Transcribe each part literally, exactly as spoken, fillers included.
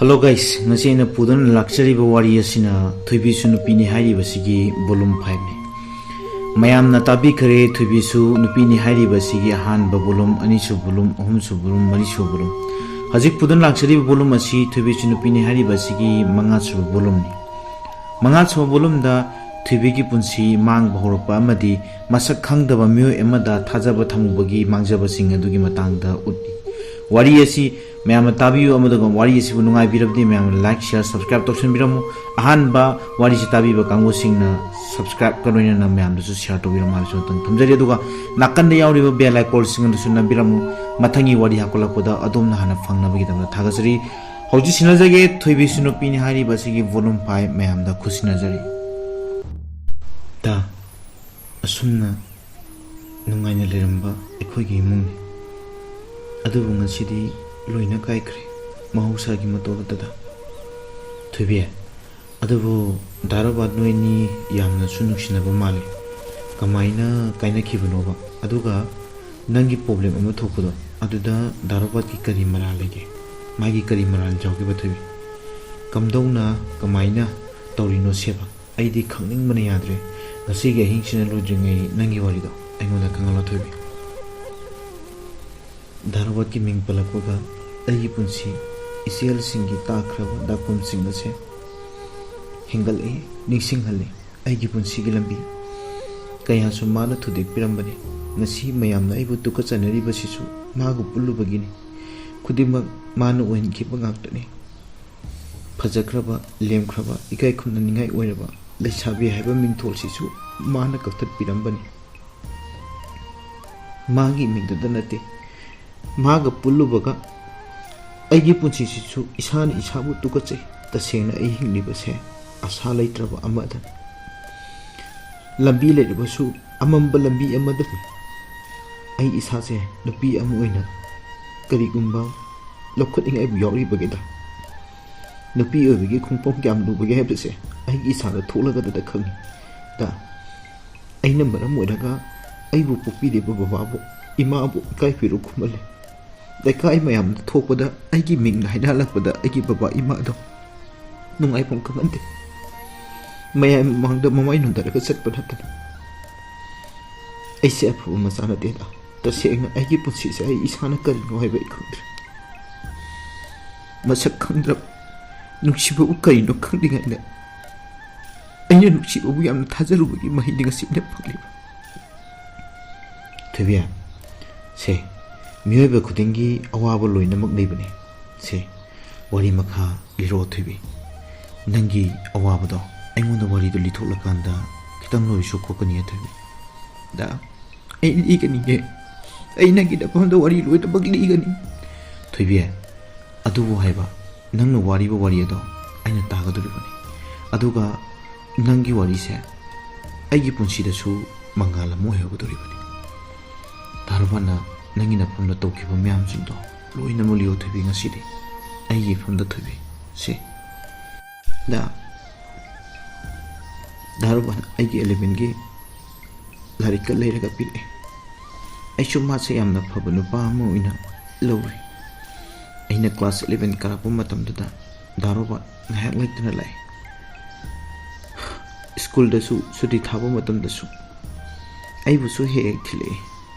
Hello guys, ꯉꯁꯤ ꯑꯩꯅ ꯄꯨꯗꯨꯅ ꯂꯥꯛꯆꯔꯤꯕ ꯋꯥꯔꯤ ꯑꯁꯤꯅ ꯊꯣꯏꯕꯤꯁꯨ ꯅꯨꯄꯤꯅꯤ ꯍꯥꯏꯔꯤꯕꯁꯤꯒꯤ volume five ꯅꯤ꯫ ꯃꯌꯥꯝꯅ ꯇꯥꯕꯤꯈ꯭ꯔꯦ, ꯊꯣꯏꯕꯤꯁꯨ ꯅꯨꯄꯤꯅꯤ ꯍꯥꯏꯔꯤꯕꯁꯤꯒꯤ ꯑꯍꯥꯟꯕ volume, ꯑꯅꯤꯁꯨꯕ volume, ꯑꯍꯨꯝꯁꯨꯕ volume, ꯃꯔꯤꯁꯨꯕ volume꯫ ꯍꯧꯖꯤꯛ ꯄꯨꯗꯨꯅ ꯂꯥꯛꯆꯔꯤꯕ volume ꯑꯁꯤ ꯊꯣꯏꯕꯤꯁꯨ ꯅꯨꯄꯤꯅꯤ ꯍꯥꯏꯔꯤꯕꯁꯤꯒꯤ ꯃꯉꯥꯁꯨꯕ volume ꯅꯤ꯫ ꯃꯉꯥꯁꯨꯕ volume ꯗ ꯊꯣꯏꯕꯤꯒꯤ ꯄꯨꯟꯁꯤ ꯃꯥꯡꯕ ꯍꯧꯔꯛꯄ ꯑꯃꯗꯤ ꯃꯁꯛ ꯈꯪꯗꯕ ꯃꯤꯑꯣꯏ ꯑꯃꯗ ꯊꯥꯖꯕ ꯊꯝꯃꯨꯕꯒꯤ ꯃꯥꯡꯖꯕꯁꯤꯡ ꯑꯗꯨꯒꯤ ꯃꯇꯥꯡꯗ ꯎꯠꯂꯤ꯫ ꯋꯥꯔꯤ ꯑꯁꯤ ꯃꯌꯥꯝꯅ ꯇꯥꯕꯤꯌꯨ, ꯑꯃꯗꯨꯒ ꯋꯥꯔꯤ ꯑꯁꯤꯕꯨ ꯅꯨꯡꯉꯥꯏꯕꯤꯔꯕꯗꯤ ꯃꯌꯥꯝꯅ like, share, subscribe ꯇꯧꯁꯤꯟꯕꯤꯔꯝꯃꯨ꯫ ꯑꯍꯥꯟꯕ ꯋꯥꯔꯤꯁꯤ ꯇꯥꯕꯤꯕ ꯀꯥꯡꯕꯨꯁꯤꯡꯅ subscribe ꯀ ꯂꯣꯏꯅꯅ ꯃꯌꯥꯝꯗꯁꯨ share ꯇꯧꯕꯤꯔꯝꯃꯨ ꯍꯥꯏꯕꯁꯤ ꯑꯃꯇꯪ ꯊꯝꯖꯔꯤ꯫ ꯑꯗꯨꯒ ꯅꯥꯀꯟꯗ ꯌꯥꯎꯔꯤꯕ bell icon ꯁꯤꯡ ꯑꯗꯨꯁꯨ ꯅꯝꯕꯤꯔꯝꯃꯨ꯫ ꯃꯊꯪꯒꯤ ꯋꯥꯔꯤ ꯍꯥꯞꯀꯠꯂꯛꯄꯗ ꯑꯗꯣꯝꯅ ꯍꯥꯟꯅ ꯐꯪꯅꯕꯒꯤꯗꯃꯛꯇ ꯊꯥꯒꯠꯆꯔꯤ꯫ ꯍꯧꯖꯤꯛ ꯁꯤꯟꯅꯖꯒꯦ, ꯊꯣꯏꯕꯤꯁꯨ ꯅꯨꯄꯤꯅꯤ ꯍꯥꯏꯔꯤꯕ ꯑꯁꯤꯒꯤ volume five ꯃꯌꯥꯝꯗ ꯈꯨꯠꯁꯤꯟꯅꯖꯔꯤ꯫ ꯇꯥ, ꯑꯁꯨꯝꯅ ꯅꯨꯡꯉꯥꯏꯅ ꯂꯩꯔꯝꯕ ꯑꯩꯈꯣꯏꯒꯤ ꯏꯃꯨꯡꯅꯤ꯫ ꯑꯗꯨꯕꯨ ꯉꯁꯤꯗꯤ ꯂꯣꯏꯅ ꯀꯥꯏꯈ꯭ꯔꯦ, ꯃꯍꯧꯁꯥꯒꯤ ꯃꯇꯣꯜ ꯑꯗꯨꯗ꯫ ꯊꯣꯏꯕꯤ, ꯑꯗꯨꯕꯨ ꯗꯥ ꯔꯣꯕꯥꯔꯠ ꯅꯣꯏꯅꯤ ꯌꯥꯝꯅꯁꯨ ꯅꯨꯡꯁꯤꯅꯕ ꯃꯥꯜꯂꯤ꯫ ꯀꯃꯥꯏꯅ ꯀꯥꯏꯅꯈꯤꯕꯅꯣꯕ? ꯑꯗꯨꯒ ꯅꯪꯒꯤ problem ꯑꯃ ꯊꯣꯛꯄꯗꯣ, ꯑꯗꯨꯗ ꯗꯥ ꯔꯣꯕꯥꯔꯠꯀꯤ ꯀꯔꯤ ꯃꯔꯥꯜ ꯂꯩꯒꯦ? ꯃꯥꯒꯤ ꯀꯔꯤ ꯃꯔꯥꯜ ꯌꯥꯎꯒꯦꯕ ꯊꯣꯏꯕꯤ? ꯀꯝꯗꯧꯅ, ꯀꯃꯥꯏꯅ ꯇꯧꯔꯤꯅꯣ ꯁꯦꯕ? ꯑꯩꯗꯤ ꯈꯪꯅꯤꯡꯕꯅ ꯌꯥꯗ꯭ꯔꯦ꯫ ꯉꯁꯤꯒꯤ ꯑꯍꯤꯡꯁꯤꯅ ꯂꯣꯏꯗ꯭ꯔꯤꯉꯩ ꯅꯪꯒꯤ ꯋꯥꯔꯤꯗꯣ ꯑꯩꯉꯣꯟꯗ ꯈꯪꯍꯜꯂꯣ ꯊꯣꯏꯕꯤ꯫ ꯗꯥ ꯔꯣꯕꯥꯔꯠꯀꯤ ꯃꯤꯡ ꯄꯜꯂꯛꯄꯒ ꯑꯩꯒꯤ ꯄꯨꯟꯁꯤ ꯏꯆꯦꯜꯁꯤꯡꯒꯤ ꯇꯥꯈ꯭ꯔꯕ ꯗꯥꯀꯨꯝꯁꯤꯡ ꯑꯁꯦ ꯍꯦꯟꯒꯠꯂꯛꯏ, ꯅꯤꯡꯁꯤꯡꯍꯜꯂꯤ꯫ ꯑꯩꯒꯤ ꯄꯨꯟꯁꯤꯒꯤ ꯂꯝꯕꯤ ꯀꯌꯥꯁꯨ ꯃꯥꯅ ꯊꯨꯗꯦꯛꯄꯤꯔꯝꯕꯅꯤ꯫ ꯉꯁꯤ ꯃꯌꯥꯝꯅ ꯑꯩꯕꯨ ꯇꯨꯀꯠꯆꯅꯔꯤꯕꯁꯤꯁꯨ ꯃꯥꯒ ꯄꯨꯜꯂꯨꯕꯒꯤꯅꯤ꯫ ꯈꯨꯗꯤꯡꯃꯛ ꯃꯥꯅ ꯑꯣꯏꯍꯟꯈꯤꯕ ꯉꯥꯛꯇꯅꯤ꯫ ꯐꯖꯈ꯭ꯔꯕ, ꯂꯦꯝꯈ꯭ꯔꯕ, ꯏꯀꯥꯏ ꯈꯨꯝꯅꯅꯤꯡꯉꯥꯏ ꯑꯣꯏꯔꯕ ꯂꯩꯁꯥꯕꯤ ꯍꯥꯏꯕ ꯃꯤꯡꯊꯣꯜꯁꯤꯁꯨ ꯃꯥꯅ ꯀꯛꯊꯠꯄꯤꯔꯝꯕꯅꯤ꯫ ꯃꯥꯒꯤ ꯃꯤꯡꯗꯨꯗ ꯅꯠꯇꯦ, ꯃꯥꯒ ꯄꯨꯜꯂꯨꯕꯒ ꯑꯩꯒꯤ ꯄꯨꯟꯁꯤꯁꯤꯁꯨ ꯏꯁꯥꯅ ꯏꯁꯥꯕꯨ ꯇꯨꯀꯠꯆꯩ꯫ ꯇꯁꯦꯡꯅ ꯑꯩ ꯍꯤꯡꯂꯤꯕꯁꯦ ꯑꯁꯥ ꯂꯩꯇ꯭ꯔꯕ ꯑꯃꯗꯅꯤ꯫ ꯂꯝꯕꯤ ꯂꯩꯔꯕꯁꯨ ꯑꯃꯝꯕ ꯂꯝꯕꯤ ꯑꯃꯗꯅꯤ꯫ ꯑꯩ ꯏꯁꯥꯁꯦ ꯅꯨꯄꯤ ꯑꯃ ꯑꯣꯏꯅ ꯀꯔꯤꯒꯨꯝꯕ ꯂꯧꯈꯠꯅꯤꯡꯉꯥꯏꯕꯨ ꯌꯥꯎꯔꯤꯕꯒꯦꯗ? ꯅꯨꯄꯤ ꯑꯣꯏꯕꯒꯤ ꯈꯣꯡꯐꯝ ꯀꯌꯥꯝ ꯂꯨꯕꯒꯦ ꯍꯥꯏꯕꯁꯦ ꯑꯩꯒꯤ ꯏꯁꯥꯗ ꯊꯣꯛꯂꯒꯗꯗ ꯈꯪꯉꯤ꯫ ꯗꯥ, ꯑꯩꯅ ꯃꯔꯝ ꯑꯣꯏꯔꯒ ꯑꯩꯕꯨ ꯄꯣꯛꯄꯤꯔꯤꯕ ꯕꯕꯥꯕꯨ, ꯏꯃꯥꯕꯨ ꯏꯀꯥꯏ ꯈꯨꯝꯅꯍꯜꯂꯦ꯫ ꯂꯩꯀꯥꯏ ꯃꯌꯥꯝꯗ ꯊꯣꯛꯄꯗ ꯑꯩꯒꯤ ꯃꯤꯡ ꯍꯥꯏꯅꯍꯜꯂꯛꯄꯗ ꯑꯩꯒꯤ ꯕꯕꯥ ꯏꯃꯥꯗꯣ ꯅꯨꯡꯉꯥꯏꯐꯝ ꯈꯪꯍꯟꯗꯦ꯫ ꯃꯌꯥꯝ ꯃꯃꯥꯡꯗ ꯃꯃꯥꯏ ꯅꯣꯟꯊꯔꯒ ꯆꯠꯄ ꯅꯠꯇꯅ ꯑꯩꯁꯦ ꯑꯐꯕ ꯃꯆꯥ ꯅꯠꯇꯦꯗ꯫ ꯇꯁꯦꯡꯅ ꯑꯩꯒꯤ ꯄꯨꯟꯁꯤꯁꯦ ꯑꯩ ꯏꯁꯥꯅ ꯀꯔꯤꯅꯣ ꯍꯥꯏꯕ ꯑꯩ ꯈꯪꯗ꯭ꯔꯦ꯫ ꯃꯁꯛ ꯈꯪꯗ꯭ꯔꯕ ꯅꯨꯡꯁꯤꯕꯕꯨ ꯀꯔꯤꯅꯣ ꯈꯪꯗ꯭ꯔꯤꯉꯩꯗ ꯑꯩꯅ ꯅꯨꯡꯁꯤꯕꯕꯨ ꯌꯥꯝꯅ ꯊꯥꯖꯔꯨꯕꯒꯤ ꯃꯍꯩꯅꯤ ꯉꯁꯤ ꯑꯩꯅ ꯐꯪꯂꯤꯕ꯫ ꯊꯣꯏꯕꯤ, ꯁꯦ, ꯃꯤꯑꯣꯏꯕ ꯈꯨꯗꯤꯡꯒꯤ ꯑꯋꯥꯕ ꯂꯣꯏꯅꯃꯛ ꯂꯩꯕꯅꯦ꯫ ꯁꯦ, ꯋꯥꯔꯤ ꯃꯈꯥ ꯂꯤꯔꯛꯑꯣ ꯊꯣꯏꯕꯤ꯫ ꯅꯪꯒꯤ ꯑꯋꯥꯕꯗꯣ ꯑꯩꯉꯣꯟꯗ ꯋꯥꯔꯤꯗꯣ ꯂꯤꯊꯣꯛꯂꯀꯥꯟꯗ ꯈꯤꯇꯪ ꯂꯣꯏꯁꯨ ꯀꯣꯛꯀꯅꯤ ꯊꯣꯏꯕꯤ꯫ ꯗꯥ, ꯑꯩ ꯂꯤꯒꯅꯤꯌꯦ꯫ ꯑꯩ ꯅꯪꯒꯤ ꯅꯐꯝꯗ ꯋꯥꯔꯤ ꯂꯣꯏꯅꯃꯛ ꯂꯤꯒꯅꯤ꯫ ꯊꯣꯏꯕꯤ, ꯑꯗꯨꯕꯨ ꯍꯥꯏꯕ, ꯅꯪꯅ ꯋꯥꯔꯤꯕ ꯋꯥꯔꯤ ꯑꯗꯣ ꯑꯩꯅ ꯇꯥꯒꯗꯧꯔꯤꯕꯅꯤ꯫ ꯑꯗꯨꯒ ꯅꯪꯒꯤ ꯋꯥꯔꯤꯁꯦ ꯑꯩꯒꯤ ꯄꯨꯟꯁꯤꯗꯁꯨ ꯃꯉꯥꯜ ꯑꯃ ꯑꯣꯏꯍꯧꯒꯗꯧꯔꯤꯕꯅꯤ꯫ ꯗꯥ ꯔꯣꯕꯥꯟꯅ ꯅꯪꯒꯤ ꯅꯐꯝꯗ ꯇꯧꯈꯤꯕ ꯃꯌꯥꯝꯁꯤꯡꯗꯣ ꯂꯣꯏꯅꯃꯛ ꯂꯤꯌꯣ ꯊꯣꯏꯕꯤ ꯉꯁꯤꯗꯤ꯫ ꯑꯩꯒꯤ ꯏꯐꯝꯗ ꯊꯣꯏꯕꯤ꯫ ꯁꯦ꯫ ꯗꯥ, ꯗꯥ ꯔꯣꯕꯥꯟ ꯑꯩꯒꯤ ꯑꯦꯂꯦꯚꯦꯟꯒꯤ ꯂꯥꯏꯔꯤꯛꯀ ꯂꯩꯔꯒ ꯄꯤꯔꯛꯑꯦ꯫ ꯑꯩꯁꯨ ꯃꯥꯁꯦ ꯌꯥꯝꯅ ꯐꯕ ꯅꯨꯄꯥ ꯑꯃ ꯑꯣꯏꯅ ꯂꯧꯔꯦ꯫ ꯑꯩꯅ ꯀ꯭ꯂꯥꯁ ꯑꯦꯂꯦꯚꯦꯟ ꯀꯥꯔꯛꯄ ꯃꯇꯝꯗꯨꯗ ꯗꯥ ꯔꯣꯕꯥꯟ ꯉꯥꯏꯍꯥꯛ ꯂꯩꯇꯅ ꯂꯥꯛꯑꯦ꯫ ꯁ꯭ꯀꯨꯜꯗꯁꯨ ꯁꯨꯇꯤ ꯊꯥꯕ ꯃꯇꯝꯗꯁꯨ ꯑꯩꯕꯨꯁꯨ ꯍꯦꯛ ꯍꯦꯛ ꯊꯤꯜꯂꯛꯑꯦ꯫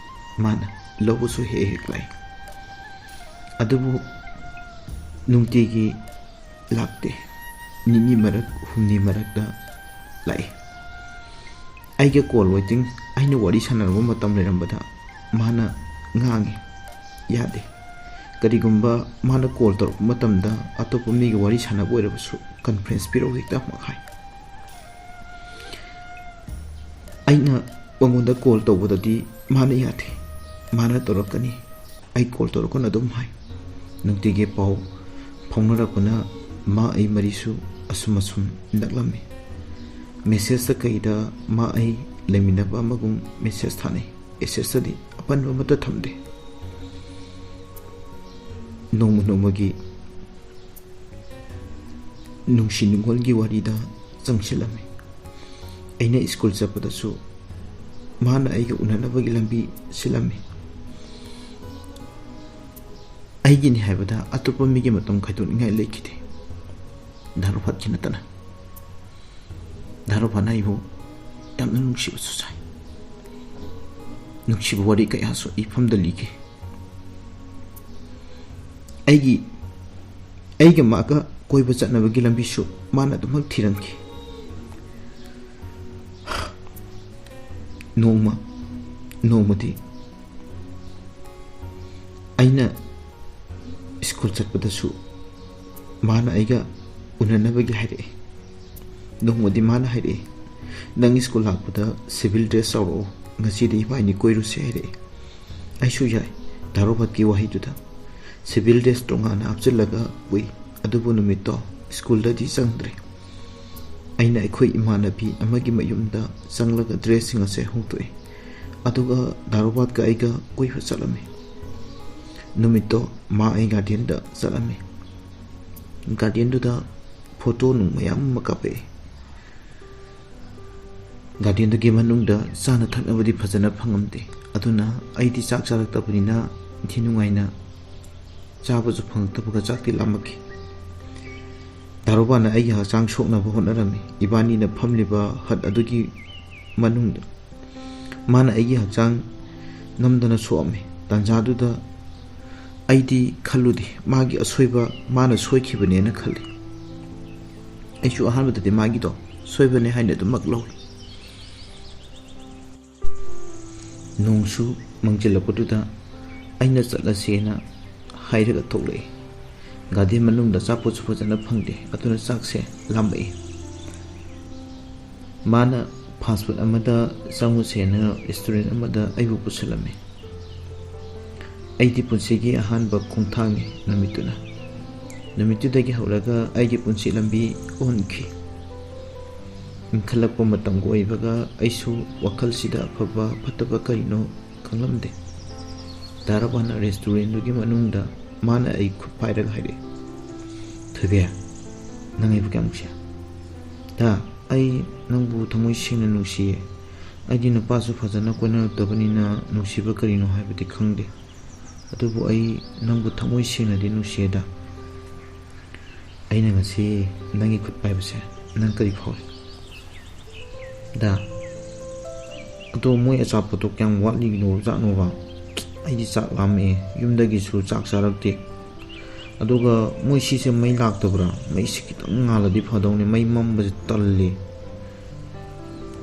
ꯃꯥꯅ ꯂꯧꯕꯁꯨ ꯍꯦꯛ ꯍꯦꯛ ꯂꯥꯛꯑꯦ꯫ ꯑꯗꯨꯕꯨ ꯅꯨꯡꯇꯤꯒꯤ ꯂꯥꯛꯇꯦ꯫ ꯅꯤꯅꯤ ꯃꯔꯛ, ꯍꯨꯝꯅꯤ ꯃꯔꯛꯇ ꯂꯥꯛꯑꯦ꯫ ꯑꯩꯒ ꯀꯣꯜ ꯋꯦꯇꯤꯡ, ꯑꯩꯅ ꯋꯥꯔꯤ ꯁꯥꯟꯅꯔꯨꯕ ꯃꯇꯝ ꯂꯩꯔꯝꯕꯗ ꯃꯥꯅ ꯉꯥꯡꯉꯤ, ꯌꯥꯗꯦ꯫ ꯀꯔꯤꯒꯨꯝꯕ ꯃꯥꯅ ꯀꯣꯜ ꯇꯧꯔꯛꯄ ꯃꯇꯝꯗ ꯑꯇꯣꯞꯄ ꯃꯤꯒ ꯋꯥꯔꯤ ꯁꯥꯟꯅꯕ ꯑꯣꯏꯔꯕꯁꯨ ꯀꯟꯐ꯭ꯔꯦꯟꯁ ꯄꯤꯔꯛꯎ ꯍꯦꯛꯇ ꯑꯃꯨꯛ ꯍꯥꯏ꯫ ꯑꯩꯅ ꯃꯉꯣꯟꯗ ꯀꯣꯜ ꯇꯧꯕꯗꯗꯤ ꯃꯥꯅ ꯌꯥꯗꯦ꯫ ꯃꯥꯅ ꯇꯧꯔꯛꯀꯅꯤ, ꯑꯩ ꯀꯣꯜ ꯇꯧꯔꯛꯀꯅꯨ ꯑꯗꯨꯝ ꯍꯥꯏ꯫ ꯅꯨꯡꯇꯤꯒꯤ ꯄꯥꯎ ꯐꯥꯎꯅꯔꯛꯄꯅ ꯃꯥ ꯑꯩ ꯃꯔꯤꯁꯨ ꯑꯁꯨꯝ ꯑꯁꯨꯝ ꯅꯛꯂꯝꯃꯤ꯫ ꯃꯦꯁꯦꯖꯇ ꯀꯩꯗ ꯃꯥ ꯑꯩ ꯂꯩꯃꯤꯟꯅꯕ ꯑꯃꯒꯨꯝ ꯃꯦꯁꯦꯖ ꯊꯥꯅꯩ꯫ ꯃꯦꯁꯦꯖꯇꯗꯤ ꯑꯄꯟꯕ ꯑꯃꯠꯇ ꯊꯝꯗꯦ꯫ ꯅꯣꯡꯃ ꯅꯣꯡꯃꯒꯤ ꯅꯨꯡꯁꯤ ꯅꯨꯡꯉꯣꯜꯒꯤ ꯋꯥꯔꯤꯗ ꯆꯪꯁꯤꯜꯂꯝꯃꯤ꯫ ꯑꯩꯅ ꯁ꯭ꯀꯨꯜ ꯆꯠꯄꯗꯁꯨ ꯃꯥꯅ ꯑꯩꯒ ꯎꯅꯅꯕꯒꯤ ꯂꯝꯕꯤ ꯁꯤꯜꯂꯝꯃꯤ꯫ ꯑꯩꯒꯤꯅꯤ ꯍꯥꯏꯕꯗ ꯑꯇꯣꯞꯄ ꯃꯤꯒꯤ ꯃꯇꯝ ꯈꯥꯏꯗꯣꯛꯅꯤꯡꯉꯥꯏ ꯂꯩꯈꯤꯗꯦ, ꯗꯥ ꯔꯣꯕꯥꯔꯠꯀꯤ ꯅꯠꯇꯅ꯫ ꯗꯥ ꯔꯣꯕꯥꯔꯠꯅ ꯑꯩꯕꯨ ꯌꯥꯝꯅ ꯅꯨꯡꯁꯤꯕꯁꯨ ꯁꯥꯏ, ꯅꯨꯡꯁꯤꯕ ꯋꯥꯔꯤ ꯀꯌꯥꯁꯨ ꯏꯐꯝꯗ ꯂꯤꯈꯤ꯫ ꯑꯩꯒꯤ ꯑꯩꯒ ꯃꯥꯒ ꯀꯣꯏꯕ ꯆꯠꯅꯕꯒꯤ ꯂꯝꯕꯤꯁꯨ ꯃꯥꯅ ꯑꯗꯨꯃꯛ ꯊꯤꯔꯝꯈꯤ꯫ ꯅꯣꯡꯃ ꯅꯣꯡꯃꯗꯤ ꯑꯩꯅ ꯁ꯭ꯀꯨꯜ ꯆꯠꯄꯗꯁꯨ ꯃꯥꯅ ꯑꯩꯒ ꯎꯅꯅꯕꯒꯤ ꯍꯥꯏꯔꯛꯑꯦ꯫ ꯅꯣꯡꯃꯗꯤ ꯃꯥꯅ ꯍꯥꯏꯔꯛꯑꯦ, "ꯅꯪ ꯁ꯭ꯀꯨꯜ ꯂꯥꯛꯄꯗ ꯁꯤꯚꯤꯜ ꯗ꯭ꯔꯦꯁ ꯌꯥꯎꯔꯛꯑꯣ, ꯉꯁꯤꯗꯤ ꯏꯕꯥꯅꯤ ꯀꯣꯏꯔꯨꯁꯦ" ꯍꯥꯏꯔꯛꯑꯦ꯫ ꯑꯩꯁꯨ ꯌꯥꯏ, ꯗꯥ ꯔꯣꯕꯥꯔꯠꯀꯤ ꯋꯥꯍꯩꯗꯨꯗ꯫ ꯁꯤꯚꯤꯜ ꯗ꯭ꯔꯦꯁ ꯇꯣꯉꯥꯟꯅ ꯍꯥꯞꯆꯤꯜꯂꯒ ꯎꯏ꯫ ꯑꯗꯨꯕꯨ ꯅꯨꯃꯤꯠꯇꯣ ꯁ꯭ꯀꯨꯜꯗꯗꯤ ꯆꯪꯗ꯭ꯔꯦ꯫ ꯑꯩꯅ ꯑꯩꯈꯣꯏ ꯏꯃꯥꯟꯅꯕꯤ ꯑꯃꯒꯤ ꯃꯌꯨꯝꯗ ꯆꯪꯂꯒ ꯗ꯭ꯔꯦꯁꯁꯤꯡ ꯑꯁꯦ ꯍꯣꯡꯗꯣꯛꯏ꯫ ꯑꯗꯨꯒ ꯗꯥ ꯔꯣꯕꯥꯔꯠꯀ ꯑꯩꯒ ꯀꯣꯏꯕ ꯆꯠꯂꯝꯃꯤ꯫ ꯅꯨꯃꯤꯠꯇꯣ ꯃꯥ ꯑꯩ ꯒꯥꯔꯗꯦꯟꯗ ꯆꯠꯂꯝꯃꯤ꯫ ꯒꯥꯔꯗꯦꯟꯗꯨꯗ ꯐꯣꯇꯣ ꯅꯨꯡ ꯃꯌꯥꯝ ꯑꯃ ꯀꯥꯞꯄꯛꯏ꯫ ꯒꯥꯔꯗꯦꯟꯗꯨꯒꯤ ꯃꯅꯨꯡꯗ ꯆꯥꯅ ꯊꯛꯅꯕꯗꯤ ꯐꯖꯅ ꯐꯪꯉꯝꯗꯦ꯫ ꯑꯗꯨꯅ ꯑꯩꯗꯤ ꯆꯥꯛ ꯆꯥꯔꯛꯇꯕꯅꯤꯅ ꯏꯟꯊꯤ ꯅꯨꯡꯉꯥꯏꯅ ꯆꯥꯕꯁꯨ ꯐꯪꯉꯛꯇꯕꯒ ꯆꯥꯛꯇꯤ ꯂꯥꯝꯃꯛꯈꯤ꯫ ꯗꯥ ꯔꯣꯕꯥꯔꯠꯅ ꯑꯩꯒꯤ ꯍꯛꯆꯥꯡ ꯁꯣꯛꯅꯕ ꯍꯣꯠꯅꯔꯝꯃꯤ꯫ ꯏꯕꯥꯅꯤꯅ ꯐꯝꯂꯤꯕ ꯍꯠ ꯑꯗꯨꯒꯤ ꯃꯅꯨꯡꯗ ꯃꯥꯅ ꯑꯩꯒꯤ ꯍꯛꯆꯥꯡ ꯅꯝꯗꯅ ꯁꯣꯛꯑꯝꯃꯤ꯫ ꯇꯥꯟꯖꯥꯗꯨꯗ ꯑꯩꯗꯤ ꯈꯜꯂꯨꯗꯦ, ꯃꯥꯒꯤ ꯑꯁꯣꯏꯕ ꯃꯥꯅ ꯁꯣꯏꯈꯤꯕꯅꯦꯅ ꯈꯜꯂꯤ꯫ ꯑꯩꯁꯨ ꯑꯍꯥꯟꯕꯗꯗꯤ ꯃꯥꯒꯤꯗꯣ ꯁꯣꯏꯕꯅꯦ ꯍꯥꯏꯅ ꯑꯗꯨꯃꯛ ꯂꯧꯏ꯫ ꯅꯣꯡꯁꯨ ꯃꯪꯁꯤꯜꯂꯛꯄꯗꯨꯗ ꯑꯩꯅ ꯆꯠꯂꯁꯦꯅ ꯍꯥꯏꯔꯒ ꯊꯣꯛꯂꯛꯏ꯫ ꯒꯥꯔꯗꯦꯟ ꯃꯅꯨꯡꯗ ꯑꯆꯥꯄꯣꯠꯁꯨ ꯐꯖꯅ ꯐꯪꯗꯦ, ꯑꯗꯨꯅ ꯆꯥꯛꯁꯦ ꯂꯥꯝꯃꯛꯏ꯫ ꯃꯥꯅ ꯐꯥꯁ ꯐꯨꯗ ꯑꯃꯗ ꯆꯪꯉꯨꯁꯦꯅ ꯔꯦꯁꯇꯨꯔꯦꯟ ꯑꯃꯗ ꯑꯩꯕꯨ ꯄꯨꯁꯤꯜꯂꯝꯃꯤ꯫ ꯑꯩꯗꯤ ꯄꯨꯟꯁꯤꯒꯤ ꯑꯍꯥꯟꯕ ꯈꯣꯡꯊꯥꯡꯅꯤ ꯅꯨꯃꯤꯠꯇꯨꯅ꯫ ꯅꯨꯃꯤꯠꯇꯨꯗꯒꯤ ꯍꯧꯔꯒ ꯑꯩꯒꯤ ꯄꯨꯟꯁꯤ ꯂꯝꯕꯤ ꯑꯣꯟꯈꯤ꯫ ꯏꯟꯈꯠꯂꯛꯄ ꯃꯇꯝꯒ ꯑꯣꯏꯕꯒ ꯑꯩꯁꯨ ꯋꯥꯈꯜꯁꯤꯗ ꯑꯐꯕ ꯐꯠꯇꯕ ꯀꯔꯤꯅꯣ ꯈꯪꯂꯝꯗꯦ꯫ ꯗꯥ ꯔꯣꯕꯥꯔꯠꯅ ꯔꯦꯁꯇꯨꯔꯦꯟꯗꯨꯒꯤ ꯃꯅꯨꯡꯗ ꯃꯥꯅ ꯑꯩ ꯈꯨꯠ ꯄꯥꯏꯔꯒ ꯍꯥꯏꯔꯛꯏ, "ꯊꯣꯏꯕꯤ, ꯅꯪ ꯑꯩꯕꯨ ꯀꯌꯥꯝ ꯅꯨꯡꯁꯤ?" "ꯗꯥ, ꯑꯩ ꯅꯪꯕꯨ ꯊꯃꯣꯏ ꯁꯦꯡꯅ ꯅꯨꯡꯁꯤꯌꯦ꯫ ꯑꯩꯗꯤ ꯅꯨꯄꯥꯁꯨ ꯐꯖꯅ ꯀꯣꯏꯅꯔꯛꯇꯕꯅꯤꯅ ꯅꯨꯡꯁꯤꯕ ꯀꯔꯤꯅꯣ ꯍꯥꯏꯕꯗꯤ ꯈꯪꯗꯦ꯫ ꯑꯗꯨꯕꯨ ꯑꯩ ꯅꯪꯕꯨ ꯊꯃꯣꯏ ꯁꯦꯡꯅꯗꯤ ꯅꯨꯡꯁꯤꯌꯦꯗ꯫ ꯑꯩꯅ ꯉꯁꯤ ꯅꯪꯒꯤ ꯈꯨꯠ ꯄꯥꯏꯕꯁꯦ ꯅꯪ ꯀꯔꯤ ꯐꯥꯎꯏ? ꯗꯥ, ꯑꯗꯣ ꯃꯣꯏ ꯑꯆꯥꯄꯣꯠꯇꯣ ꯀꯌꯥꯝ ꯋꯥꯠꯂꯤꯅꯣ ꯖꯥꯠꯅꯣꯕ? ꯑꯩꯗꯤ ꯆꯥꯛ ꯂꯥꯝꯃꯛꯑꯦ, ꯌꯨꯝꯗꯒꯤꯁꯨ ꯆꯥꯛ ꯆꯥꯔꯛꯇꯦ꯫ ꯑꯗꯨꯒ ꯃꯣꯏ ꯁꯤꯁꯦ ꯃꯩ ꯂꯥꯛꯇꯕ꯭ꯔꯥ? ꯃꯩꯁꯦ ꯈꯤꯇꯪ ꯉꯥꯜꯂꯗꯤ ꯐꯗꯧꯅꯤ, ꯃꯩ ꯃꯝꯕꯁꯦ ꯇꯜꯂꯤ꯫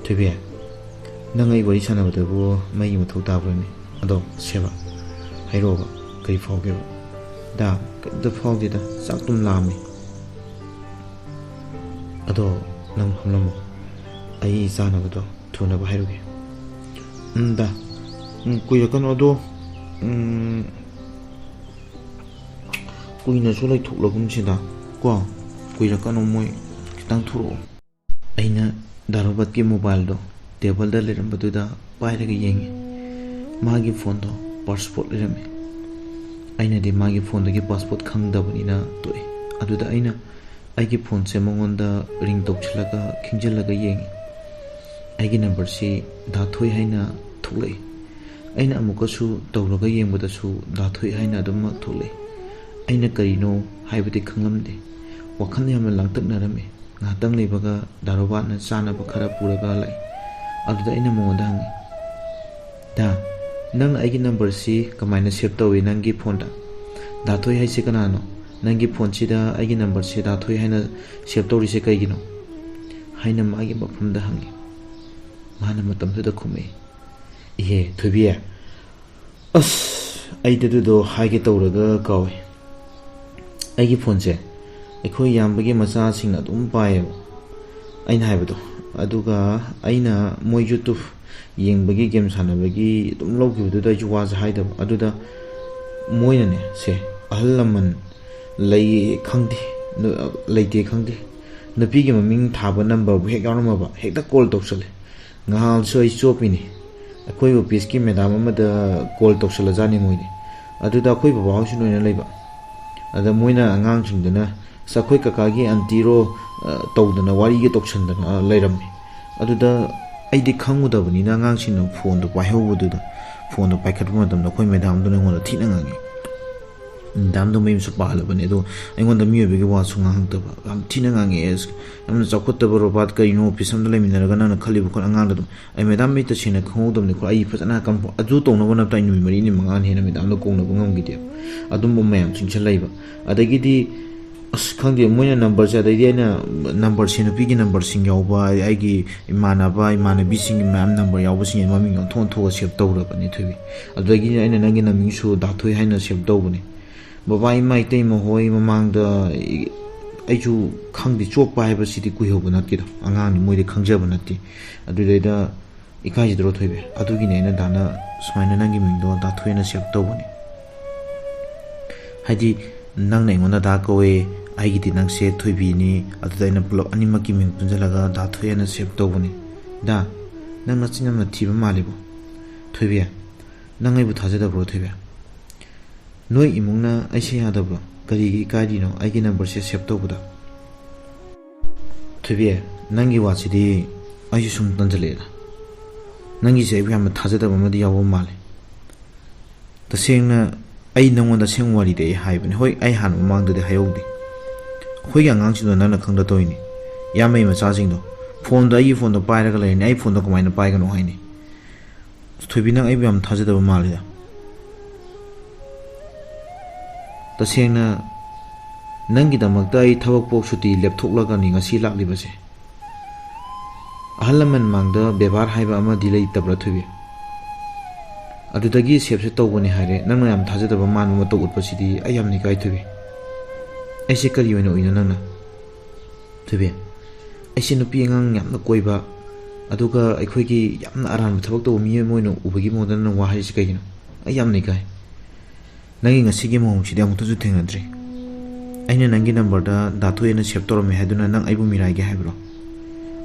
ꯊꯣꯏꯕꯤ, ꯅꯪ ꯑꯩ ꯋꯥꯔꯤ ꯁꯥꯟꯅꯕꯗꯕꯨ ꯃꯩꯒꯤ ꯃꯊꯧ ꯇꯥꯕ꯭ꯔꯅꯦ? ꯑꯗꯣ ꯁꯦꯕ, ꯍꯥꯏꯔꯛꯑꯣꯕ, ꯀꯔꯤ ꯐꯥꯎꯒꯦꯕ? ꯗꯥ, ꯀꯩꯝꯇ ꯐꯥꯎꯗꯦꯗ, ꯆꯥꯛ ꯑꯗꯨꯝ ꯂꯥꯝꯃꯤ꯫ ꯑꯗꯣ ꯅꯪ ꯐꯝꯂꯝꯃꯣ, ꯑꯩ ꯆꯥꯅꯕꯗꯣ ꯊꯨꯅꯕ ꯍꯥꯏꯔꯨꯒꯦ꯫ ꯎꯝ, ꯗꯥ, ꯎꯝ, ꯀꯨꯏꯔꯛꯀꯅꯨ꯫ ꯑꯗꯣ, ꯎꯝ, ꯀꯨꯏꯅꯁꯨ ꯂꯩꯊꯣꯛꯂꯒꯨꯝꯁꯤꯗ ꯀꯣ, ꯀꯨꯏꯔꯛꯀꯅꯨ, ꯃꯣꯏ ꯈꯤꯇꯪ ꯊꯣꯔꯛꯑꯣ꯫ ꯑꯩꯅ ꯗꯥ ꯔꯣꯕꯥꯔꯠꯀꯤ ꯃꯣꯕꯥꯏꯜꯗꯣ ꯇꯦꯕꯜꯗ ꯂꯩꯔꯝꯕꯗꯨꯗ ꯄꯥꯏꯔꯒ ꯌꯦꯡꯉꯤ꯫ ꯃꯥꯒꯤ ꯐꯣꯟꯗꯣ ꯄꯥꯁꯄꯣꯔꯠ ꯂꯩꯔꯝꯃꯤ꯫ ꯑꯩꯅꯗꯤ ꯃꯥꯒꯤ ꯐꯣꯟꯗꯒꯤ ꯄꯥꯁꯄꯣꯔꯠ ꯈꯪꯗꯕꯅꯤꯅ ꯇꯣꯛꯑꯦ꯫ ꯑꯗꯨꯗ ꯑꯩꯅ ꯑꯩꯒꯤ ꯐꯣꯟꯁꯦ ꯃꯉꯣꯟꯗ ꯔꯤꯡ ꯇꯧꯁꯤꯜꯂꯒ ꯈꯤꯡꯖꯤꯜꯂꯒ ꯌꯦꯡꯉꯤ꯫ ꯑꯩꯒꯤ ꯅꯝꯕꯔꯁꯤ ꯗꯥ ꯊꯣꯏ ꯍꯥꯏꯅ ꯊꯣꯛꯂꯛꯏ꯫ ꯑꯩꯅ ꯑꯃꯨꯛꯀꯁꯨ ꯇꯧꯔꯒ ꯌꯦꯡꯕꯗꯁꯨ ꯗꯥ ꯊꯣꯏ ꯍꯥꯏꯅ ꯑꯗꯨꯃꯛ ꯊꯣꯛꯂꯛꯏ꯫ ꯑꯩꯅ ꯀꯔꯤꯅꯣ ꯍꯥꯏꯕꯗꯤ ꯈꯪꯂꯝꯗꯦ꯫ ꯋꯥꯈꯜ ꯌꯥꯝꯅ ꯂꯥꯡꯇꯛꯅꯔꯝꯃꯤ꯫ ꯉꯥꯏꯍꯥꯛꯇꯪ ꯂꯩꯕꯒ ꯗꯥ ꯔꯣꯕꯥꯔꯠꯅ ꯆꯥꯅꯕ ꯈꯔ ꯄꯨꯔꯒ ꯂꯥꯛꯏ꯫ ꯑꯗꯨꯗ ꯑꯩꯅ ꯃꯉꯣꯟꯗ ꯍꯪꯉꯤ, "ꯗꯥ, ꯅꯪꯅ ꯑꯩꯒꯤ ꯅꯝꯕꯔꯁꯤ ꯀꯃꯥꯏꯅ ꯁꯦꯚ ꯇꯧꯏ ꯅꯪꯒꯤ ꯐꯣꯟꯗ? ꯗꯥ ꯊꯣꯏ ꯍꯥꯏꯁꯤ ꯀꯅꯥꯅꯣ? ꯅꯪꯒꯤ ꯐꯣꯟꯁꯤꯗ ꯑꯩꯒꯤ ꯅꯝꯕꯔꯁꯤ ꯗꯥ ꯊꯣꯏ ꯍꯥꯏꯅ ꯁꯦꯚ ꯇꯧꯔꯤꯁꯦ ꯀꯩꯒꯤꯅꯣ?" ꯍꯥꯏꯅ ꯃꯥꯒꯤ ꯃꯐꯝꯗ ꯍꯪꯉꯤ꯫ ꯃꯥꯅ ꯃꯇꯝꯗꯨꯗ ꯈꯨꯝꯃꯛꯏ, "ꯏꯍꯦ ꯊꯣꯏꯕꯤ, ꯑꯁ, ꯑꯩꯗꯤ ꯑꯗꯨꯗꯣ ꯍꯥꯏꯒꯦ ꯇꯧꯔꯒ ꯀꯥꯎꯏ꯫ ꯑꯩꯒꯤ ꯐꯣꯟꯁꯦ ꯑꯩꯈꯣꯏ ꯏꯌꯥꯝꯕꯒꯤ ꯃꯆꯥꯁꯤꯡꯅ ꯑꯗꯨꯝ ꯄꯥꯏꯌꯦꯕ, ꯑꯩꯅ ꯍꯥꯏꯕꯗꯣ꯫ ꯑꯗꯨꯒ ꯑꯩꯅ ꯃꯣꯏ YouTube ꯌꯦꯡꯕꯒꯤ, ꯒꯦꯝ ꯁꯥꯟꯅꯕꯒꯤ ꯑꯗꯨꯝ ꯂꯧꯈꯤꯕꯗꯨꯗ ꯑꯩꯁꯨ ꯋꯥꯁꯦ ꯍꯥꯏꯗꯕ꯫ ꯑꯗꯨꯗ ꯃꯣꯏꯅꯅꯦ, ꯁꯦ, ꯑꯍꯜ ꯂꯃꯟ ꯂꯩ ꯈꯪꯗꯦ, ꯅꯨ-, ꯂꯩꯇꯦ ꯈꯪꯗꯦ, ꯅꯨꯄꯤꯒꯤ ꯃꯃꯤꯡ ꯊꯥꯕ ꯅꯝꯕꯔꯕꯨ ꯍꯦꯛ ꯌꯥꯎꯔꯝꯃꯕ ꯍꯦꯛꯇ ꯀꯣꯜ ꯇꯧꯁꯜꯂꯦ꯫ ꯉꯍꯥꯟꯁꯨ ꯑꯩ ꯆꯣꯞꯄꯤꯅꯤ꯫ ꯑꯩꯈꯣꯏ ꯑꯣꯐꯤꯁꯀꯤ ꯃꯦꯗꯥꯝ ꯑꯃꯗ ꯀꯣꯜ ꯇꯧꯁꯜꯂꯖꯥꯠꯅꯤ ꯃꯣꯏꯗꯤ꯫ ꯑꯗꯨꯗ ꯑꯩꯈꯣꯏ ꯕꯕꯥ ꯍꯣꯏꯁꯨ ꯂꯣꯏꯅ ꯂꯩꯕ꯫ ꯑꯗ ꯃꯣꯏꯅ ꯑꯉꯥꯡꯁꯤꯡꯗꯨꯅ, "ꯑꯁ, ꯑꯩꯈꯣꯏ ꯀꯀꯥꯒꯤ ꯑꯟꯇꯤꯔꯣ?" ꯑ, ꯇꯧꯗꯅ ꯋꯥꯔꯤꯒ ꯇꯧꯁꯟꯗꯅ, ꯑ, ꯂꯩꯔꯝꯃꯤ꯫ ꯑꯗꯨꯗ ꯑꯩꯗꯤ ꯈꯪꯉꯨꯗꯕꯅꯤꯅ ꯑꯉꯥꯡꯁꯤꯡꯅ ꯐꯣꯟꯗꯣ ꯄꯥꯏꯍꯧꯕꯗꯨꯗ ꯐꯣꯟꯗꯣ ꯄꯥꯏꯈꯠꯄ ꯃꯇꯝꯗ ꯑꯩꯈꯣꯏ ꯃꯦꯗꯥꯝꯗꯨꯅ ꯑꯩꯉꯣꯟꯗ ꯊꯤꯅ ꯉꯥꯡꯉꯤ꯫ ꯃꯦꯗꯥꯝꯗꯣ ꯃꯌꯨꯝꯁꯨ ꯄꯥꯜꯂꯕꯅꯦ, ꯑꯗꯣ ꯑꯩꯉꯣꯟꯗ ꯃꯤꯑꯣꯏꯕꯒꯤ ꯋꯥꯁꯨ ꯉꯥꯡꯉꯛꯇꯕ, ꯌꯥꯝ ꯊꯤꯅ ꯉꯥꯡꯉꯛꯑꯦ꯫ "ꯑꯁ, ꯌꯥꯝꯅ ꯆꯥꯎꯈꯠꯇꯕ ꯔꯣꯕꯥꯠ, ꯀꯔꯤꯅꯣ ꯑꯣꯐꯤꯁ ꯑꯃꯗ ꯂꯩꯃꯤꯟꯅꯔꯒ ꯅꯪꯅ ꯈꯜꯂꯤꯕ ꯈꯣꯠ ꯑꯉꯥꯡꯗ ꯑꯗꯨꯝ ꯑꯩ ꯃꯦꯗꯥꯝ, ꯑꯩ ꯇꯁꯦꯡꯅ ꯈꯪꯍꯧꯗꯕꯅꯤꯀꯣ, ꯑꯩ ꯐꯖꯅ ꯀꯝꯐ-, ꯑꯗꯨ ꯇꯧꯅꯕ ꯅꯠꯇ꯭ꯔ ꯑꯩ ꯅꯨꯃꯤꯠ ꯃꯔꯤꯅꯤ ꯃꯉꯥꯅꯤ ꯍꯦꯟꯅ ꯃꯦꯗꯥꯝꯗ ꯀꯣꯡꯅꯕ ꯉꯝꯈꯤꯗꯦꯕ꯫ ꯑꯗꯨꯝꯕ ꯃꯌꯥꯝ ꯆꯤꯡꯁꯤꯜꯂꯛꯏꯕ꯫ ꯑꯗꯒꯤꯗꯤ ꯑꯁ, ꯈꯪꯗꯦ, ꯃꯣꯏꯅ ꯅꯝꯕꯔꯁꯦ, ꯑꯗꯩꯗꯤ ꯑꯩꯅ ꯅꯝꯕꯔꯁꯦ, ꯅꯨꯄꯤꯒꯤ ꯅꯝꯕꯔꯁꯤꯡ ꯌꯥꯎꯕ, ꯑꯩꯒꯤ ꯏꯃꯥꯟꯅꯕ ꯏꯃꯥꯟꯅꯕꯤꯁꯤꯡꯒꯤ ꯃꯌꯥꯝ ꯅꯝꯕꯔ ꯌꯥꯎꯕꯁꯤꯡ ꯃꯃꯤꯡ ꯑꯣꯟꯊꯣꯛ ꯑꯣꯟꯊꯣꯛꯑ ꯁꯦꯞ ꯇꯧꯔꯕꯅꯦ, ꯊꯣꯏꯕꯤ꯫ ꯑꯗꯨꯗꯒꯤꯗꯤ ꯑꯩꯅ ꯅꯪꯒꯤ ꯅꯃꯤꯡꯁꯨ ꯗꯥꯊꯣꯏ ꯍꯥꯏꯅ ꯁꯦꯞ ꯇꯧꯕꯅꯦ꯫ ꯕꯕꯥ ꯏꯃꯥ ꯏꯇꯩꯃ ꯍꯣꯏ ꯃꯃꯥꯡꯗ ꯑꯩꯁꯨ ꯈꯪꯗꯦ, ꯆꯣꯞꯄ ꯍꯥꯏꯕꯁꯤꯗꯤ ꯀꯨꯏꯍꯧꯕ ꯅꯠꯇꯦꯗꯣ, ꯑꯉꯥꯡꯅꯤ, ꯃꯣꯏꯗꯤ ꯈꯪꯖꯕ ꯅꯠꯇꯦ꯫ ꯑꯗꯨꯗꯩꯗ ꯏꯀꯥꯏꯖꯗ꯭ꯔꯣ, ꯊꯣꯏꯕꯤ? ꯑꯗꯨꯒꯤꯅꯦ ꯑꯩꯅ ꯗꯥꯅ ꯁꯨꯃꯥꯏꯅ ꯅꯪꯒꯤ ꯃꯤꯡꯗꯣ ꯗꯥꯊꯣꯏꯅ ꯁꯦꯞ ꯇꯧꯕꯅꯦ꯫ ꯍꯥꯏꯗꯤ ꯅꯪꯅ ꯑꯩꯉꯣꯟꯗ ꯗꯥ ꯀꯧꯋꯦ, ꯑꯩꯒꯤꯗꯤ ꯅꯪꯁꯦ ꯊꯣꯏꯕꯤꯅꯤ, ꯑꯗꯨꯗ ꯑꯩꯅ ꯄꯨꯂꯞ ꯑꯅꯤꯃꯛꯀꯤ ꯃꯤꯡ ꯄꯨꯟꯁꯤꯜꯂꯒ ꯗꯥꯊꯣꯏꯅ ꯁꯦꯞ ꯇꯧꯕꯅꯦ꯫ ꯗꯥ, ꯅꯪ ꯅꯆꯤꯟ ꯌꯥꯝꯅ ꯊꯤꯕ ꯃꯥꯜꯂꯤꯕꯣ꯫ ꯊꯣꯏꯕꯤ, ꯅꯪ ꯑꯩꯕꯨ ꯊꯥꯖꯗꯕ꯭ꯔꯣ, ꯊꯣꯏꯕꯤ? ꯅꯣꯏ ꯏꯃꯨꯡꯅ ꯑꯩꯁꯦ ꯌꯥꯗꯕ꯭ꯔꯣ? ꯀꯔꯤꯒꯤ ꯏꯀꯥꯏꯔꯤꯅꯣ ꯑꯩꯒꯤ ꯅꯝꯕꯔꯁꯦ ꯁꯦꯞ ꯇꯧꯕꯗ? ꯊꯣꯏꯕꯤ, ꯅꯪꯒꯤ ꯋꯥꯁꯤꯗꯤ ꯑꯩꯁꯨ ꯁꯨꯝ ꯇꯟꯖꯜꯂꯛꯑꯦꯗ꯫ ꯅꯪꯒꯤꯁꯦ ꯑꯩꯕꯨ ꯌꯥꯝꯅ ꯊꯥꯖꯗꯕ ꯑꯃꯗꯤ ꯌꯥꯎꯕ ꯃꯥꯜꯂꯦ꯫ ꯇꯁꯦꯡꯅ ꯑꯩ ꯅꯪꯉꯣꯟꯗ ꯑꯁꯦꯡꯕ ꯋꯥꯔꯤꯗꯤ ꯑꯩ ꯍꯥꯏꯕꯅꯦ꯫ ꯍꯣꯏ, ꯑꯩ ꯍꯥꯟꯅ ꯃꯃꯥꯡꯗꯗꯤ ꯍꯥꯏꯍꯧꯗꯦ꯫ ꯑꯩꯈꯣꯏꯒꯤ ꯑꯉꯥꯡꯁꯤꯡꯗꯣ ꯅꯪꯅ ꯈꯪꯗ ꯇꯧꯔꯤꯅꯤ꯫ ꯏꯌꯥꯝꯕꯒꯤ ꯃꯆꯥꯁꯤꯡꯗꯣ ꯐꯣꯟꯗꯣ ꯑꯩꯒꯤ ꯐꯣꯟꯗꯣ ꯄꯥꯏꯔꯒ ꯂꯩꯔꯅꯤ, ꯑꯩ ꯐꯣꯟꯗꯣ ꯀꯃꯥꯏꯅ ꯄꯥꯏꯒꯅꯣ ꯍꯥꯏꯅꯤ? ꯊꯣꯏꯕꯤ, ꯅꯪ ꯑꯩꯕꯨ ꯌꯥꯝ ꯊꯥꯖꯗꯕ ꯃꯥꯜꯂꯤꯗ꯫ ꯇꯁꯦꯡꯅ ꯅꯪꯒꯤꯗꯃꯛꯇ ꯑꯩ ꯊꯕꯛ ꯄꯣꯛ ꯁꯨꯇꯤ ꯂꯦꯞꯊꯣꯛꯂꯒꯅꯤ ꯉꯁꯤ ꯂꯥꯛꯂꯤꯕꯁꯦ꯫ ꯑꯍꯜ ꯂꯃꯟ ꯃꯥꯡꯗ ꯕꯦꯕꯥꯔ ꯍꯥꯏꯕ ꯑꯃꯗꯤ ꯂꯩꯇꯕ꯭ꯔꯥ, ꯊꯣꯏꯕꯤ? ꯑꯗꯨꯗꯒꯤ ꯁꯦꯞꯁꯦ ꯇꯧꯕꯅꯤ ꯍꯥꯏꯔꯦ꯫ ꯅꯪꯅ ꯌꯥꯝ ꯊꯥꯖꯗꯕ ꯃꯥꯟꯕ ꯃꯇꯧ ꯎꯠꯄꯁꯤꯗꯤ ꯑꯩ ꯌꯥꯝ ꯏꯀꯥꯏ, ꯊꯣꯏꯕꯤ꯫ ꯑꯩꯁꯦ ꯀꯔꯤ ꯑꯣꯏꯅ ꯎꯏꯅꯣ ꯅꯪꯅ? ꯊꯣꯏꯕꯤ, ꯑꯩꯁꯦ ꯅꯨꯄꯤ ꯑꯉꯥꯡ ꯌꯥꯝꯅ ꯀꯣꯏꯕ, ꯑꯗꯨꯒ ꯑꯩꯈꯣꯏꯒꯤ ꯌꯥꯝꯅ ꯑꯔꯥꯟꯕ ꯊꯕꯛ ꯇꯧꯕ ꯃꯤ ꯑꯃ ꯑꯣꯏꯅ ꯎꯕꯒꯤ ꯃꯑꯣꯡꯗ ꯅꯪꯅ ꯋꯥ ꯍꯥꯏꯔꯤꯁꯤ ꯀꯩꯒꯤꯅꯣ? ꯑꯩ ꯌꯥꯝꯅ ꯏꯀꯥꯏ꯫ ꯅꯪꯒꯤ ꯉꯁꯤꯒꯤ ꯃꯑꯣꯡꯁꯤꯗꯤ ꯑꯃꯨꯛꯇꯁꯨ ꯊꯦꯡꯅꯗ꯭ꯔꯤ꯫ ꯑꯩꯅ ꯅꯪꯒꯤ ꯅꯝꯕꯔꯗ ꯗꯥ ꯊꯣꯏ ꯑꯅ ꯁꯦꯞ ꯇꯧꯔꯝꯃꯦ ꯍꯥꯏꯗꯨꯅ ꯅꯪ ꯑꯩꯕꯨ ꯃꯤꯔꯥꯏꯒꯦ ꯍꯥꯏꯕ꯭ꯔꯣ?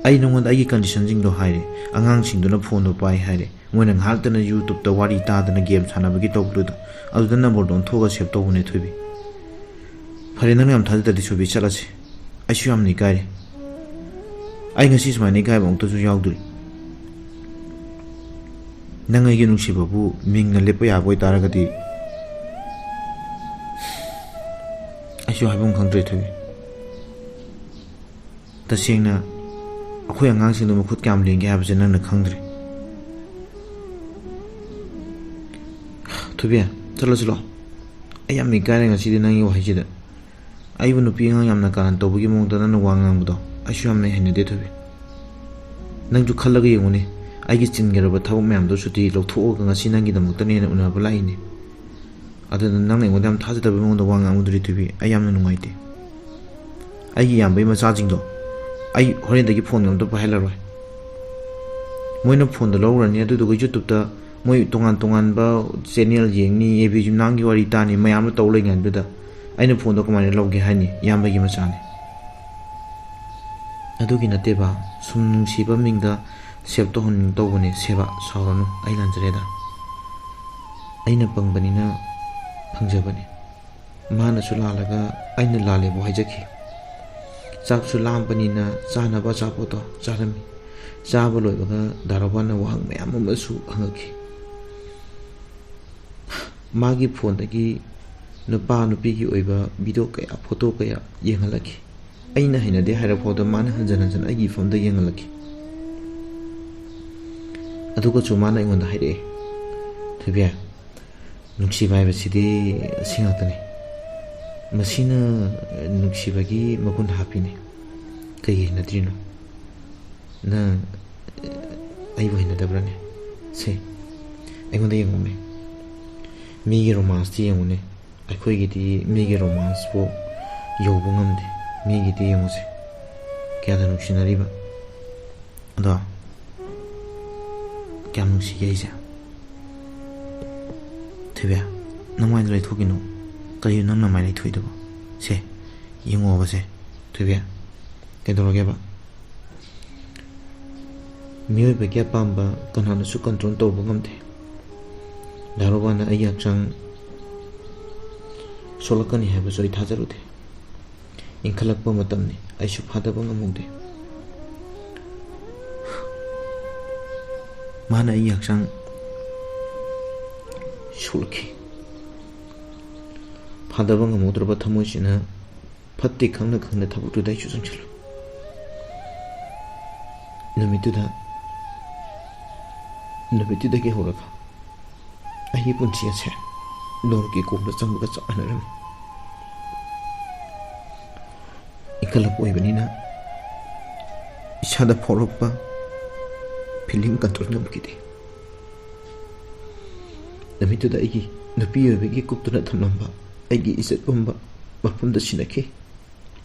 ꯑꯩ ꯅꯉꯣꯟꯗ ꯑꯩꯒꯤ ꯀꯟꯗꯤꯁꯟꯁꯤꯡꯗꯣ ꯍꯥꯏꯔꯦ, ꯑꯉꯥꯡꯁꯤꯡꯗꯨꯅ ꯐꯣꯟꯗꯣ ꯄꯥꯏ ꯍꯥꯏꯔꯦ, ꯃꯣꯏꯅ ꯉꯥꯏꯍꯥꯛꯇꯅ YouTube ꯋꯥꯔꯤ ꯇꯥꯗꯅ ꯒꯦꯝ ꯁꯥꯟꯅꯕꯒꯤ ꯇꯧꯕꯗꯨꯗ, ꯑꯗꯨꯗ ꯅꯝꯕꯔꯗꯣ ꯑꯣꯟꯊꯣꯛꯑꯒ ꯁꯦꯞ ꯇꯧꯕꯅꯦ, ꯊꯣꯏꯕꯤ꯫ ꯐꯔꯦ, ꯅꯪꯅ ꯌꯥꯝ ꯊꯥꯖꯗ꯭ꯔꯗꯤ ꯊꯣꯏꯕꯤ, ꯆꯠꯂꯁꯤ꯫ ꯑꯩꯁꯨ ꯌꯥꯝꯅ ꯏꯀꯥꯏꯔꯦ꯫ ꯑꯩ ꯉꯁꯤ ꯁꯨꯃꯥꯏꯅ ꯏꯀꯥꯏꯕ ꯑꯃꯨꯛꯇꯁꯨ ꯌꯥꯎꯗ꯭ꯔꯤ꯫ ꯅꯪ ꯑꯩꯒꯤ ꯅꯨꯡꯁꯤꯕꯕꯨ ꯃꯤꯡꯅ ꯂꯦꯞꯄ ꯌꯥꯕ ꯑꯣꯏꯇꯥꯔꯒꯗꯤ, ꯑꯩꯁꯨ ꯍꯥꯏꯐꯝ ꯈꯪꯗ꯭ꯔꯦ, ꯊꯣꯏꯕꯤ꯫ ꯇꯁꯦꯡꯅ, ꯑꯩꯈꯣꯏ ꯑꯉꯥꯡꯁꯤꯡꯗꯣ ꯃꯈꯨꯠ ꯀꯌꯥꯝ ꯂꯦꯡꯒꯦ ꯍꯥꯏꯕꯁꯦ ꯅꯪꯅ ꯈꯪꯗ꯭ꯔꯦ꯫ ꯊꯣꯏꯕꯤ, ꯆꯠꯂꯣ, ꯆꯠꯂꯣ꯫ ꯑꯩ ꯌꯥꯝ ꯏꯀꯥꯏꯔꯦ ꯉꯁꯤꯗꯤ ꯅꯪꯒꯤ ꯋꯥꯍꯩꯁꯤꯗ꯫ ꯑꯩꯕꯨ ꯅꯨꯄꯤ ꯑꯉꯥꯡ ꯌꯥꯝꯅ ꯀꯥꯔꯟ ꯇꯧꯕꯒꯤ ꯃꯑꯣꯡꯗ ꯅꯪꯅ ꯋꯥ ꯉꯥꯡꯕꯗꯣ ꯑꯩꯁꯨ ꯌꯥꯝꯅ ꯍꯩꯅꯗꯦ, ꯊꯣꯏꯕꯤ꯫ ꯅꯪꯁꯨ ꯈꯜꯂꯒ ꯌꯦꯡꯉꯨꯅꯦ, ꯑꯩꯒꯤ ꯆꯤꯟꯒ꯭ꯔꯕ ꯊꯕꯛ ꯃꯌꯥꯝꯗꯣ ꯁꯨꯇꯤ ꯂꯧꯊꯣꯛꯑꯒ ꯉꯁꯤ ꯅꯪꯒꯤꯗꯃꯛꯇꯅꯦꯅ ꯎꯅꯕ ꯂꯥꯛꯏꯅꯦ꯫ ꯑꯗꯨꯅ ꯅꯪꯅ ꯑꯩꯉꯣꯟꯗ ꯌꯥꯝ ꯊꯥꯖꯗꯕꯒꯤ ꯃꯑꯣꯡꯗ ꯋꯥ ꯉꯥꯡꯕꯗꯨꯗꯤ, ꯊꯣꯏꯕꯤ, ꯑꯩ ꯌꯥꯝꯅ ꯅꯨꯡꯉꯥꯏꯇꯦ꯫ ꯑꯩꯒꯤ ꯏꯌꯥꯝꯕꯒꯤ ꯃꯆꯥꯁꯤꯡꯗꯣ ꯑꯩ ꯍꯣꯔꯦꯟꯗꯒꯤ ꯐꯣꯟꯒ ꯑꯝꯇ ꯄꯥꯏꯍꯜꯂꯔꯣꯏ꯫ ꯃꯣꯏꯅ ꯐꯣꯟꯗꯣ ꯂꯧꯈ꯭ꯔꯅꯤ, ꯑꯗꯨꯗꯨꯒ YouTube-ꯇ ꯃꯣꯏ ꯇꯣꯉꯥꯟ ꯇꯣꯉꯥꯟꯕ channel ꯌꯦꯡꯅꯤ, ꯑꯦ ꯕꯤ ꯌꯨꯝꯅꯥꯝꯒꯤ ꯋꯥꯔꯤ ꯇꯥꯅꯤ, ꯃꯌꯥꯝꯗꯣ ꯇꯧ ꯂꯩꯉꯥꯏꯗꯨꯗ ꯑꯩꯅ ꯐꯣꯟꯗꯣ ꯀꯃꯥꯏꯅ ꯂꯧꯒꯦ ꯍꯥꯏꯅꯤ? ꯏꯌꯥꯝꯕꯒꯤ ꯃꯆꯥꯅꯤ꯫ ꯑꯗꯨꯒꯤ ꯅꯠꯇꯦꯕ, ꯁꯨꯝ ꯅꯨꯡꯁꯤꯕ ꯃꯤꯡꯗ save ꯇꯧꯍꯟꯅꯤꯡ ꯇꯧꯕꯅꯦ꯫ ꯁꯦꯕꯥ, ꯁꯥꯎꯔꯅꯨ, ꯑꯩ ꯂꯥꯟꯖꯔꯦꯗ꯫ ꯑꯩꯅ ꯄꯪꯕꯅꯤꯅ ꯐꯪꯖꯕꯅꯤ꯫ ꯃꯥꯅꯁꯨ ꯂꯥꯜꯂꯒ ꯑꯩꯅ ꯂꯥꯜꯂꯦꯕꯨ ꯍꯥꯏꯖꯈꯤ꯫ ꯆꯥꯛꯁꯨ ꯂꯥꯝꯕꯅꯤꯅ ꯆꯥꯅꯕ ꯑꯆꯥꯄꯣꯠꯇꯣ ꯆꯥꯔꯝꯃꯤ꯫ ꯆꯥꯕ ꯂꯣꯏꯕꯒ ꯗꯥꯔꯣꯕꯥꯅ ꯋꯥꯍꯪ ꯃꯌꯥꯝ ꯑꯃꯁꯨ ꯍꯪꯉꯛꯈꯤ꯫ ꯃꯥꯒꯤ ꯐꯣꯟꯗꯒꯤ ꯅꯨꯄꯥ ꯅꯨꯄꯤꯒꯤ ꯑꯣꯏꯕ video ꯀꯌꯥ, photo ꯀꯌꯥ ꯌꯦꯡꯍꯜꯂꯛꯈꯤ꯫ ꯑꯩꯅ ꯍꯩꯅꯗꯦ ꯍꯥꯏꯔꯛꯐꯥꯎꯗ ꯃꯥꯅ ꯍꯟꯖꯟ ꯍꯟꯖꯟ ꯑꯩꯒꯤ ꯐꯣꯟꯗ ꯌꯦꯡꯍꯜꯂꯛꯈꯤ꯫ ꯑꯗꯨꯒꯁꯨ ꯃꯥꯅ ꯑꯩꯉꯣꯟꯗ ꯍꯥꯏꯔꯛꯑꯦ, "ꯊꯣꯏꯕꯤ, ꯅꯨꯡꯁꯤꯕ ꯍꯥꯏꯕꯁꯤꯗꯤ ꯑꯁꯤ ꯉꯥꯛꯇꯅꯤ꯫ ꯃꯁꯤꯅ ꯅꯨꯡꯁꯤꯕꯒꯤ ꯃꯒꯨꯟ ꯍꯥꯞꯄꯤꯅꯤ꯫ ꯀꯩꯒꯤ ꯍꯩꯅꯗ꯭ꯔꯤꯅꯣ? ꯅꯪ ꯑꯩꯕꯨ ꯍꯩꯅꯗꯕ꯭ꯔꯥꯅꯦ? ꯁꯦ, ꯑꯩꯉꯣꯟꯗ ꯌꯦꯡꯉꯨꯅꯦ꯫ ꯃꯤꯒꯤ romance-ꯇꯤ ꯌꯦꯡꯉꯨꯅꯦ꯫ ꯑꯩꯈꯣꯏꯒꯤꯗꯤ ꯃꯤꯒꯤ romance-ꯄꯨ ꯌꯧꯕ ꯉꯝꯗꯦ꯫ ꯃꯤꯒꯤꯗꯤ ꯌꯦꯡꯉꯨꯁꯦ, ꯀꯌꯥꯗ ꯅꯨꯡꯁꯤꯅꯔꯤꯕ꯫ ꯑꯗꯣ, ꯀꯌꯥꯝ ꯅꯨꯡꯁꯤꯒꯦ ꯑꯩꯁꯦ?" "ꯊꯣꯏꯕꯤ, ꯅꯃꯥꯏꯗꯣ ꯂꯩꯊꯣꯛꯈꯤꯅꯨ꯫ ꯀꯔꯤꯅꯣ ꯅꯪ ꯅꯃꯥꯏ ꯂꯩꯊꯣꯛꯏꯗꯨꯕꯣ? ꯁꯦ, ꯌꯦꯡꯉꯣꯕ ꯁꯦ, ꯊꯣꯏꯕꯤ꯫ ꯀꯩꯗꯧꯔꯒꯦꯕ? ꯃꯤꯑꯣꯏꯕꯒꯤ ꯑꯄꯥꯝꯕ ꯀꯅꯥꯅꯁꯨ control ꯇꯧꯕ ꯉꯝꯗꯦ꯫ ꯗꯥꯔꯣꯕꯥꯅ ꯑꯩꯒꯤ ꯍꯛꯆꯥꯡ ꯁꯣꯛꯂꯛꯀꯅꯤ ꯍꯥꯏꯕꯁꯨ ꯑꯩ ꯊꯥꯖꯔꯨꯗꯦ꯫ ꯏꯟꯈꯠꯂꯛꯄ ꯃꯇꯝꯅꯤ, ꯑꯩꯁꯨ ꯐꯥꯗꯕ ꯉꯝꯍꯧꯗꯦ꯫ ꯃꯥꯅ ꯑꯩꯒꯤ ꯍꯛꯆꯥꯡ ꯁꯣꯛꯂꯛꯈꯤ꯫ ꯐꯥꯗꯕ ꯉꯝꯍꯧꯗ꯭ꯔꯕ ꯊꯃꯣꯏꯁꯤꯅ ꯐꯠꯇꯦ ꯈꯪꯅ ꯈꯪꯅ ꯊꯕꯛꯇꯨꯗ ꯑꯩꯁꯨ ꯆꯪꯁꯤꯜꯂꯨꯏ꯫ ꯅꯨꯃꯤꯠꯇꯨꯗ, ꯅꯨꯃꯤꯠꯇꯨꯗꯒꯤ ꯍꯧꯔꯒ ꯑꯩꯒꯤ ꯄꯨꯟꯁꯤ ꯑꯁꯦ ꯅꯣꯔꯣꯛꯀꯤ ꯀꯣꯝꯗ ꯆꯪꯕꯒ ꯆꯞ ꯃꯥꯟꯅꯔꯝꯃꯤ꯫ ꯏꯟꯈꯠꯂꯛꯄ ꯑꯣꯏꯕꯅꯤꯅ ꯏꯁꯥꯗ ꯐꯥꯎꯔꯛꯄ feeling control ꯉꯝꯈꯤꯗꯦ꯫ ꯅꯨꯃꯤꯠꯇꯨꯗ ꯑꯩꯒꯤ ꯅꯨꯄꯤ ꯑꯣꯏꯕꯒꯤ ꯀꯨꯞꯇꯨꯅ ꯊꯝꯂꯝꯕ ꯑꯩꯒꯤ ꯏꯖꯠ ꯄꯨꯝꯕ ꯃꯐꯝꯗ ꯁꯤꯟꯅꯈꯤ꯫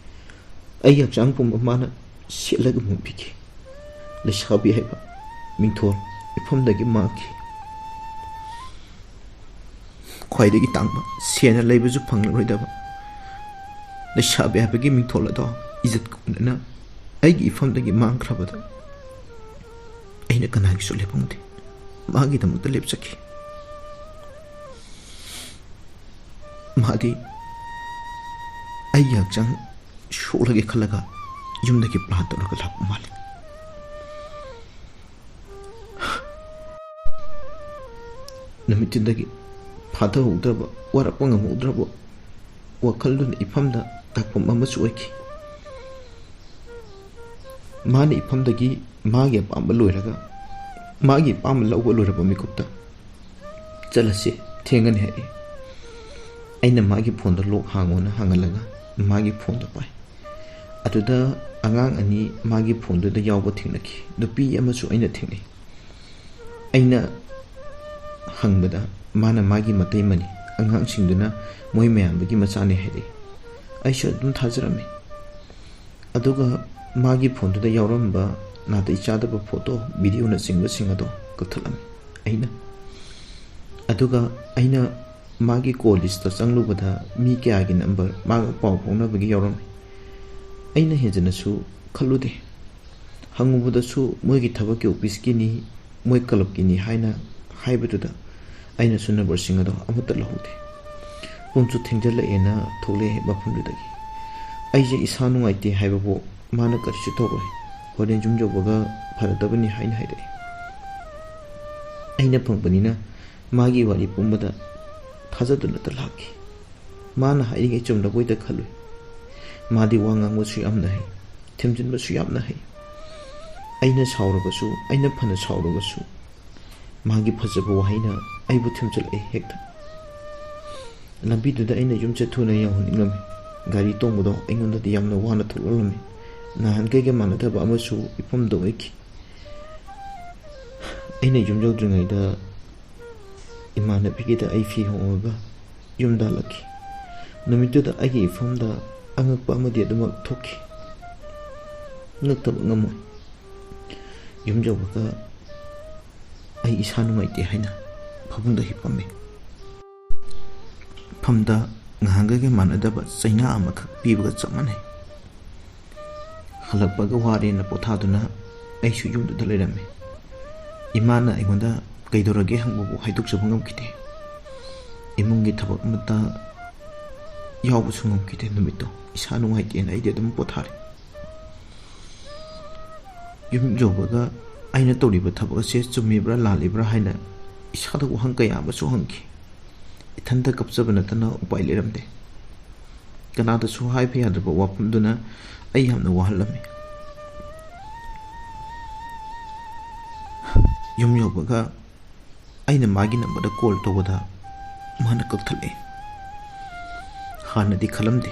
ꯑꯩꯒꯤ ꯍꯛꯆꯥꯡ ꯄꯨꯝꯕ ꯃꯥꯅ ꯁꯦꯠꯂꯒ ꯃꯨꯛꯄꯤꯈꯤ꯫ ꯂꯩꯁꯥꯕꯤ ꯍꯥꯏꯕ ꯃꯤꯡꯊꯣꯜ ꯏꯐꯝꯗꯒꯤ ꯃꯥꯡꯈꯤ꯫ ꯈ꯭ꯋꯥꯏꯗꯒꯤ ꯇꯥꯡꯕ, ꯁꯦꯟꯅ ꯂꯩꯕꯁꯨ ꯐꯪꯂꯔꯣꯏꯗꯕ ꯂꯩꯁꯥꯕꯤ ꯍꯥꯏꯕꯒꯤ ꯃꯤꯡꯊꯣꯜ ꯑꯗꯣ ꯏꯖꯠ ꯀꯨꯝꯅꯅ ꯑꯩꯒꯤ ꯏꯐꯝꯗꯒꯤ ꯃꯥꯡꯈ꯭ꯔꯕꯗ ꯑꯩꯅ ꯀꯅꯥꯒꯤꯁꯨ ꯂꯦꯞꯄꯝꯗꯦ꯫ ꯃꯥꯒꯤꯗꯃꯛꯇ ꯂꯦꯞꯆꯈꯤ꯫ ꯃꯥꯗꯤ ꯑꯩꯒꯤ ꯍꯛꯆꯥꯡ ꯁꯣꯛꯂꯒꯦ ꯈꯜꯂꯒ ꯌꯨꯝꯗꯒꯤ plan ꯇꯧꯔꯒ ꯂꯥꯛꯄ ꯃꯥꯜꯂꯤ꯫ ꯅꯨꯃꯤꯠꯇꯨꯗꯒꯤ ꯐꯥꯊꯍꯧꯗ꯭ꯔꯕ, ꯋꯥꯔꯛꯄ ꯉꯝꯍꯧꯗ꯭ꯔꯕ ꯋꯥꯈꯜꯗꯨꯅ ꯏꯐꯝꯗ ꯇꯥꯛꯐꯝ ꯑꯃꯁꯨ ꯑꯣꯏꯈꯤ꯫ ꯃꯥꯅ ꯏꯐꯝꯗꯒꯤ ꯃꯥꯒꯤ ꯑꯄꯥꯝꯕ ꯂꯣꯏꯔꯒ, ꯃꯥꯒꯤ ꯑꯄꯥꯝꯕ ꯂꯧꯕ ꯂꯣꯏꯔꯕ ꯃꯤꯀꯨꯞꯇ, "ꯆꯠꯂꯁꯤ, ꯊꯦꯡꯉꯅꯤ," ꯍꯥꯏꯔꯛꯑꯦ꯫ ꯑꯩꯅ ꯃꯥꯒꯤ phoneꯗ lock ꯍꯥꯡꯉꯣꯅ ꯍꯥꯡꯍꯜꯂꯒ ꯃꯥꯒꯤ phoneꯗꯣ ꯄꯥꯏ꯫ ꯑꯗꯨꯗ ꯑꯉꯥꯡ ꯑꯅꯤ ꯃꯥꯒꯤ phoneꯗꯨꯗ ꯌꯥꯎꯕ ꯊꯦꯡꯅꯈꯤ, ꯅꯨꯄꯤ ꯑꯃꯁꯨ ꯑꯩꯅ ꯊꯦꯡꯅꯩ꯫ ꯑꯩꯅ ꯍꯪꯕꯗ ꯃꯥꯅ ꯃꯥꯒꯤ ꯃꯇꯩꯃꯅꯤ, ꯑꯉꯥꯡꯁꯤꯡꯗꯨꯅ ꯃꯣꯏ ꯃꯌꯥꯝꯕꯒꯤ ꯃꯆꯥꯅꯤ ꯍꯥꯏꯔꯛꯏ꯫ ꯑꯩꯁꯨ ꯑꯗꯨꯝ ꯊꯥꯖꯔꯝꯃꯤ꯫ ꯑꯗꯨꯒ ꯃꯥꯒꯤ phoneꯗꯨꯗ ꯌꯥꯎꯔꯝꯕ ꯅꯥꯇꯩ ꯆꯥꯗꯕ photo, videoꯅꯆꯤꯡꯕꯁꯤꯡ ꯑꯗꯣ ꯀꯛꯊꯠꯂꯝꯃꯤ ꯑꯩꯅ꯫ ꯑꯗꯨꯒ ꯑꯩꯅ ꯃꯥꯒꯤ call listꯇ ꯆꯪꯂꯨꯕꯗ ꯃꯤ ꯀꯌꯥꯒꯤ number ꯃꯥꯒ ꯄꯥꯎ ꯐꯥꯎꯅꯕꯒꯤ ꯌꯥꯎꯔꯝꯃꯤ꯫ ꯑꯩꯅ ꯍꯦꯟꯖꯤꯟꯅꯁꯨ ꯈꯜꯂꯨꯗꯦ꯫ ꯍꯪꯉꯨꯕꯗꯁꯨ ꯃꯣꯏꯒꯤ ꯊꯕꯛꯀꯤ officeꯀꯤꯅꯤ, ꯃꯣꯏ clubꯀꯤꯅꯤ ꯍꯥꯏꯅ ꯍꯥꯏꯕꯗꯨꯗ ꯑꯩꯅꯁꯨ numberꯁꯤꯡ ꯑꯗꯣ ꯑꯃꯠꯇ ꯂꯧꯍꯧꯗꯦ꯫ ꯄꯨꯡꯁꯨ ꯊꯦꯡꯖꯤꯜꯂꯛꯑꯦꯅ ꯊꯣꯛꯂꯛꯑꯦ ꯃꯐꯝꯗꯨꯗꯒꯤ꯫ ꯑꯩꯁꯦ ꯏꯁꯥ ꯅꯨꯡꯉꯥꯏꯇꯦ ꯍꯥꯏꯕꯕꯨ ꯃꯥꯅ ꯀꯔꯤꯁꯨ ꯇꯧꯔꯣꯏ, ꯍꯣꯔꯦꯟ ꯌꯨꯝ ꯌꯧꯕꯒ ꯐꯔꯗꯕꯅꯤ ꯍꯥꯏꯅ ꯍꯥꯏꯔꯛꯑꯦ꯫ ꯑꯩꯅ ꯐꯪꯕꯅꯤꯅ ꯃꯥꯒꯤ ꯋꯥꯔꯤ ꯄꯨꯝꯕꯗ ꯊꯥꯖꯗꯨꯅꯇ ꯂꯥꯛꯈꯤ꯫ ꯃꯥꯅ ꯍꯥꯏꯔꯤꯉꯩ ꯆꯨꯝꯂꯕꯣꯏꯗ ꯈꯜꯂꯨꯏ꯫ ꯃꯥꯗꯤ ꯋꯥ ꯉꯥꯡꯕꯁꯨ ꯌꯥꯝꯅ ꯍꯩ, ꯊꯦꯝꯖꯤꯟꯕꯁꯨ ꯌꯥꯝꯅ ꯍꯩ꯫ ꯑꯩꯅ ꯁꯥꯎꯔꯕꯁꯨ, ꯑꯩꯅ ꯐꯅ ꯁꯥꯎꯔꯕꯁꯨ, ꯃꯥꯒꯤ ꯐꯖꯕ ꯋꯥꯍꯩꯅ ꯑꯩꯕꯨ ꯊꯦꯝꯖꯤꯜꯂꯛꯏ ꯍꯦꯛꯇ꯫ ꯂꯝꯕꯤꯗꯨꯗ ꯑꯩꯅ ꯌꯨꯝꯁꯦ ꯊꯨꯅ ꯌꯧꯍꯟꯅꯤꯡꯂꯝꯃꯤ꯫ ꯒꯥꯔꯤ ꯇꯣꯡꯕꯗꯣ ꯑꯩꯉꯣꯟꯗꯗꯤ ꯌꯥꯝꯅ ꯋꯥꯅ ꯊꯣꯛꯂꯛꯂꯝꯃꯤ꯫ ꯅꯍꯥꯟꯈꯩꯒ ꯃꯥꯟꯅꯗꯕ ꯑꯃꯁꯨ ꯏꯐꯝꯗ ꯑꯣꯏꯈꯤ꯫ ꯑꯩꯅ ꯌꯨꯝ ꯌꯧꯗ꯭ꯔꯤꯉꯩꯗ ꯏꯃꯥꯟꯅꯕꯤꯒꯤꯗ ꯑꯩ ꯐꯤ ꯍꯣꯡꯉꯒ ꯌꯨꯝꯗ ꯍꯜꯂꯛꯈꯤ꯫ ꯅꯨꯃꯤꯠꯇꯨꯗ ꯑꯩꯒꯤ ꯏꯐꯝꯗ ꯑꯉꯛꯄ ꯑꯃꯗꯤ ꯑꯗꯨꯃꯛ ꯊꯣꯛꯈꯤ꯫ ꯉꯛꯇꯕ ꯉꯝꯃꯣꯏ꯫ ꯌꯨꯝ ꯌꯧꯕꯒ ꯑꯩ ꯏꯁꯥ ꯅꯨꯡꯉꯥꯏꯇꯦ ꯍꯥꯏꯅ ꯐꯃꯨꯡꯗ ꯍꯤꯞꯄꯝꯃꯤ꯫ ꯐꯝꯗ ꯉꯍꯥꯟꯈꯩꯒ ꯃꯥꯟꯅꯗꯕ ꯆꯩꯅꯥ ꯑꯃꯈꯛ ꯄꯤꯕꯒ ꯆꯞ ꯃꯥꯟꯅꯩ꯫ ꯍꯜꯂꯛꯄꯒ ꯋꯥꯔꯦꯅ ꯄꯣꯊꯥꯗꯨꯅ ꯑꯩꯁꯨ ꯌꯨꯝꯗꯨꯗ ꯂꯩꯔꯝꯃꯤ꯫ ꯏꯃꯥꯅ ꯑꯩꯉꯣꯟꯗ "ꯀꯩꯗꯧꯔꯒꯦ?" ꯍꯪꯕꯕꯨ ꯍꯥꯏꯗꯣꯛꯆꯕ ꯉꯝꯈꯤꯗꯦ꯫ ꯏꯃꯨꯡꯒꯤ ꯊꯕꯛ ꯑꯃꯠꯇ ꯌꯥꯎꯕꯁꯨ ꯉꯝꯈꯤꯗꯦ ꯅꯨꯃꯤꯠꯇꯣ꯫ ꯏꯁꯥ ꯅꯨꯡꯉꯥꯏꯇꯦꯅ ꯑꯩꯗꯤ ꯑꯗꯨꯝ ꯄꯣꯊꯥꯔꯦ꯫ ꯌꯨꯝ ꯌꯧꯕꯒ ꯑꯩꯅ ꯇꯧꯔꯤꯕ ꯊꯕꯛ ꯑꯁꯦ ꯆꯨꯝꯃꯤꯕ꯭ꯔꯥ ꯂꯥꯜꯂꯤꯕ꯭ꯔꯥ ꯍꯥꯏꯅ ꯏꯁꯥꯗ ꯋꯥꯍꯪ ꯀꯌꯥ ꯑꯃꯁꯨ ꯍꯪꯈꯤ꯫ ꯏꯊꯟꯇ ꯀꯞꯆꯕ ꯅꯠꯇꯅ ꯎꯄꯥꯏ ꯂꯩꯔꯝꯗꯦ꯫ ꯀꯅꯥꯗꯁꯨ ꯍꯥꯏꯕ ꯌꯥꯗ꯭ꯔꯕ ꯋꯥꯐꯝꯗꯨꯅ ꯑꯩ ꯌꯥꯝꯅ ꯋꯥꯍꯜꯂꯝꯃꯤ꯫ ꯌꯨꯝ ꯌꯧꯕꯒ ꯑꯩꯅ ꯃꯥꯒꯤ ꯅꯝꯕꯔꯗ ꯀꯣꯜ ꯇꯧꯕꯗ ꯃꯥꯅ ꯀꯛꯊꯠꯂꯛꯑꯦ꯫ ꯍꯥꯟꯅꯗꯤ ꯈꯜꯂꯝꯗꯦ꯫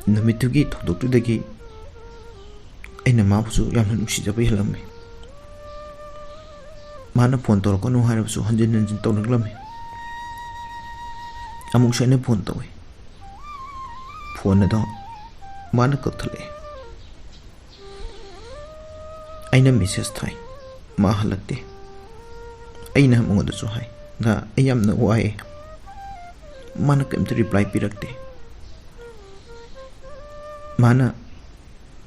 ꯅꯨꯃꯤꯠꯇꯨꯒꯤ ꯊꯧꯗꯣꯛꯇꯨꯗꯒꯤ ꯑꯩꯅ ꯃꯥꯕꯨꯁꯨ ꯌꯥꯝꯅ ꯅꯨꯡꯁꯤꯖꯕ ꯍꯦꯜꯂꯝꯃꯤ꯫ ꯃꯥꯅ ꯐꯣꯟ ꯇꯧꯔꯛꯀꯅꯨ ꯍꯥꯏꯔꯕꯁꯨ ꯍꯟꯖꯤꯟ ꯍꯟꯖꯤꯟ ꯇꯧꯔꯛꯂꯝꯃꯤ꯫ ꯑꯃꯨꯛꯁꯨ ꯑꯩꯅ ꯐꯣꯟ ꯇꯧꯏ꯫ ꯐꯣꯟ ꯑꯗꯣ ꯃꯥꯅ ꯀꯛꯊꯠꯂꯛꯑꯦ꯫ ꯑꯩꯅ ꯃꯦꯁꯦꯖ ꯊꯥꯏ, ꯃꯥ ꯍꯜꯂꯛꯇꯦ꯫ ꯑꯩꯅ ꯃꯉꯣꯟꯗꯁꯨ ꯍꯥꯏ, "ꯗꯥ, ꯑꯩ ꯌꯥꯝꯅ ꯋꯥꯏꯌꯦ꯫" ꯃꯥꯅ ꯀꯔꯤꯝꯇ ꯔꯤꯄ꯭ꯂꯥꯏ ꯄꯤꯔꯛꯇꯦ꯫ ꯃꯥꯅ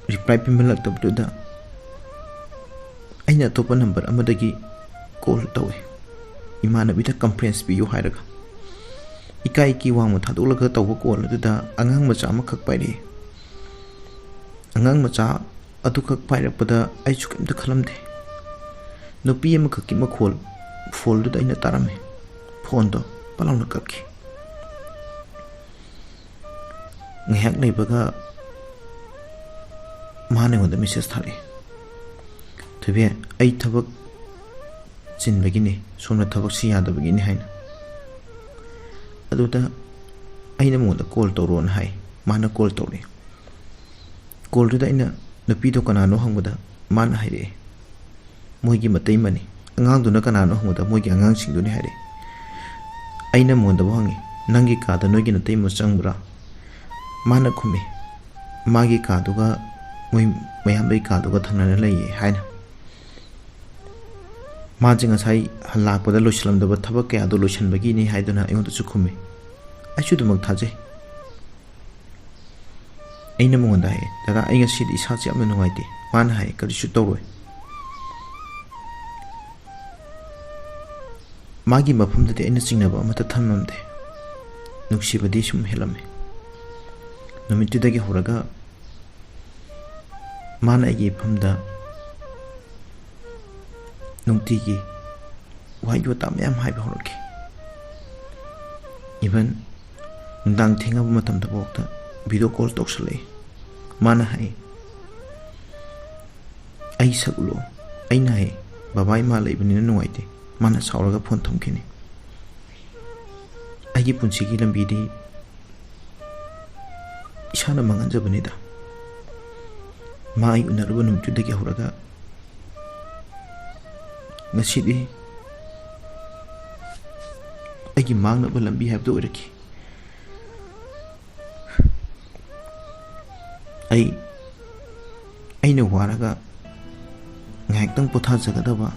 ꯔꯤꯄ꯭ꯂꯥꯏ ꯄꯤꯃꯜꯂꯛꯇꯕꯗꯨꯗ ꯑꯩꯅ ꯑꯇꯣꯞꯄ ꯅꯝꯕꯔ ꯑꯃꯗꯒꯤ ꯀꯣꯜ ꯇꯧꯏ, ꯏꯃꯥꯟꯅꯕꯤꯗ ꯀꯟꯐ꯭ꯔꯦꯟꯁ ꯄꯤꯌꯨ ꯍꯥꯏꯔꯒ꯫ ꯏꯀꯥꯏ ꯀꯤ ꯋꯥꯡꯃ ꯊꯥꯗꯣꯛꯂꯒ ꯇꯧꯕ ꯀꯣꯜ ꯑꯗꯨꯗ ꯑꯉꯥꯡ ꯃꯆꯥ ꯑꯃꯈꯛ ꯄꯥꯏꯔꯛꯏ꯫ ꯑꯉꯥꯡ ꯃꯆꯥ ꯑꯗꯨꯈꯛ ꯄꯥꯏꯔꯛꯄꯗ ꯑꯩꯁꯨ ꯀꯔꯤꯝꯇ ꯈꯜꯂꯝꯗꯦ꯫ ꯅꯨꯄꯤ ꯑꯃꯈꯛꯀꯤ ꯃꯈꯣꯜ ꯐꯣꯟꯗꯨꯗ ꯑꯩꯅ ꯇꯥꯔꯝꯃꯦ꯫ ꯐꯣꯟꯗꯣ ꯄꯠ ꯂꯥꯎꯅ ꯀꯛꯈꯤ꯫ ꯉꯥꯏꯍꯥꯛ ꯂꯩꯕꯒ ꯃꯥꯅ ꯑꯩꯉꯣꯟꯗ ꯃꯦꯁꯦꯖ ꯊꯥꯔꯛꯑꯦ, "ꯊꯣꯏꯕꯤ, ꯑꯩ ꯊꯕꯛ ꯆꯤꯟꯕꯒꯤꯅꯤ, ꯁꯣꯝꯅ ꯊꯕꯛꯁꯤ ꯌꯥꯗꯕꯒꯤꯅꯤ" ꯍꯥꯏꯅ꯫ ꯑꯗꯨꯗ ꯑꯩꯅ ꯃꯉꯣꯟꯗ ꯀꯣꯜ ꯇꯧꯔꯣꯅ ꯍꯥꯏ꯫ ꯃꯥꯅ ꯀꯣꯜ ꯇꯧꯔꯛꯑꯦ꯫ ꯀꯣꯜꯗꯨꯗ ꯑꯩꯅ ꯅꯨꯄꯤꯗꯣ ꯀꯅꯥꯅꯣ ꯍꯪꯕꯗ ꯃꯥꯅ ꯍꯥꯏꯔꯛꯑꯦ, "ꯃꯣꯏꯒꯤ ꯃꯇꯩꯃꯅꯤ"꯫ ꯑꯉꯥꯡꯗꯨꯅ ꯀꯅꯥꯅꯣ ꯍꯪꯕꯗ ꯃꯣꯏꯒꯤ ꯑꯉꯥꯡꯁꯤꯡꯗꯨꯅꯤ ꯍꯥꯏꯔꯛꯑꯦ꯫ ꯑꯩꯅ ꯃꯉꯣꯟꯗꯕꯨ ꯍꯪꯉꯤ, "ꯅꯪꯒꯤ ꯀꯥꯗ ꯅꯣꯏꯒꯤ ꯅꯇꯩꯃ ꯆꯪꯕ꯭ꯔꯥ?" ꯃꯥꯅ ꯈꯨꯝꯃꯤ, "ꯃꯥꯒꯤ ꯀꯥꯗꯨꯒ ꯃꯣꯏ ꯃꯌꯥꯝꯕꯩ ꯀꯥꯗꯨꯒ ꯊꯪꯅꯅ ꯂꯩꯌꯦ" ꯍꯥꯏꯅ꯫ ꯃꯥꯁꯦ ꯉꯁꯥꯏ ꯂꯥꯛꯄꯗ ꯂꯣꯏꯁꯤꯜꯂꯝꯗꯕ ꯊꯕꯛ ꯀꯌꯥꯗꯣ ꯂꯣꯏꯁꯤꯟꯕꯒꯤꯅꯤ ꯍꯥꯏꯗꯨꯅ ꯑꯩꯉꯣꯟꯗꯁꯨ ꯈꯨꯝꯃꯤ꯫ ꯑꯩꯁꯨ ꯑꯗꯨꯃꯛ ꯊꯥꯖꯩ꯫ ꯑꯩꯅ ꯃꯉꯣꯟꯗ ꯍꯥꯏ, "ꯗꯗꯥ, ꯑꯩ ꯉꯁꯤꯗꯤ ꯏꯁꯥꯁꯦ ꯌꯥꯝꯅ ꯅꯨꯡꯉꯥꯏꯇꯦ"꯫ ꯃꯥꯅ ꯍꯥꯏ, "ꯀꯔꯤꯁꯨ ꯇꯧꯔꯣꯏ"꯫ ꯃꯥꯒꯤ ꯃꯐꯝꯗꯗꯤ ꯑꯩꯅ ꯆꯤꯡꯅꯕ ꯑꯃꯠꯇ ꯊꯝꯂꯝꯗꯦ꯫ ꯅꯨꯡꯁꯤꯕꯗꯤ ꯁꯨꯝ ꯍꯦꯜꯂꯝꯃꯤ꯫ ꯅꯨꯃꯤꯠꯇꯨꯗꯒꯤ ꯍꯧꯔꯒ ꯃꯥꯅ ꯑꯩꯒꯤ ꯏꯐꯝꯗ ꯅꯨꯡꯇꯤꯒꯤ ꯋꯥꯍꯩ ꯋꯥꯇꯥ ꯃꯌꯥꯝ ꯍꯥꯏꯕ ꯍꯧꯔꯛꯈꯤ꯫ Even ꯅꯨꯡꯗꯥꯡ ꯊꯦꯡꯉꯕ ꯃꯇꯝꯗꯐꯥꯎꯗ video call ꯇꯧꯁꯜꯂꯛꯏ꯫ ꯃꯥꯅ ꯍꯥꯏ, "ꯑꯩ ꯁꯛ ꯎꯠꯂꯣ"꯫ ꯑꯩꯅ ꯍꯥꯏ, "ꯕꯕꯥ ꯏꯃꯥ ꯂꯩꯕꯅꯤꯅ ꯅꯨꯡꯉꯥꯏꯇꯦ"꯫ ꯃꯥꯅ ꯁꯥꯎꯔꯒ ꯐꯣꯟ ꯊꯝꯈꯤꯅꯤ꯫ ꯑꯩꯒꯤ ꯄꯨꯟꯁꯤꯒꯤ ꯂꯝꯕꯤꯗꯤ ꯏꯁꯥꯅ ꯃꯥꯡꯍꯟꯖꯕꯅꯤꯗ꯫ ꯃꯥ ꯑꯩ ꯎꯅꯔꯨꯕ ꯅꯨꯃꯤꯠꯇꯨꯗꯒꯤ ꯍꯧꯔꯒ ꯉꯁꯤꯗꯤ ꯑꯩꯒꯤ ꯃꯥꯡꯅꯕ ꯂꯝꯕꯤ ꯍꯥꯏꯕꯗꯨ ꯑꯣꯏꯔꯛꯈꯤ꯫ ꯑꯩ, ꯑꯩꯅ ꯋꯥꯔꯒ ꯉꯥꯏꯍꯥꯛꯇꯪ ꯄꯣꯊꯥꯖꯒꯗꯕ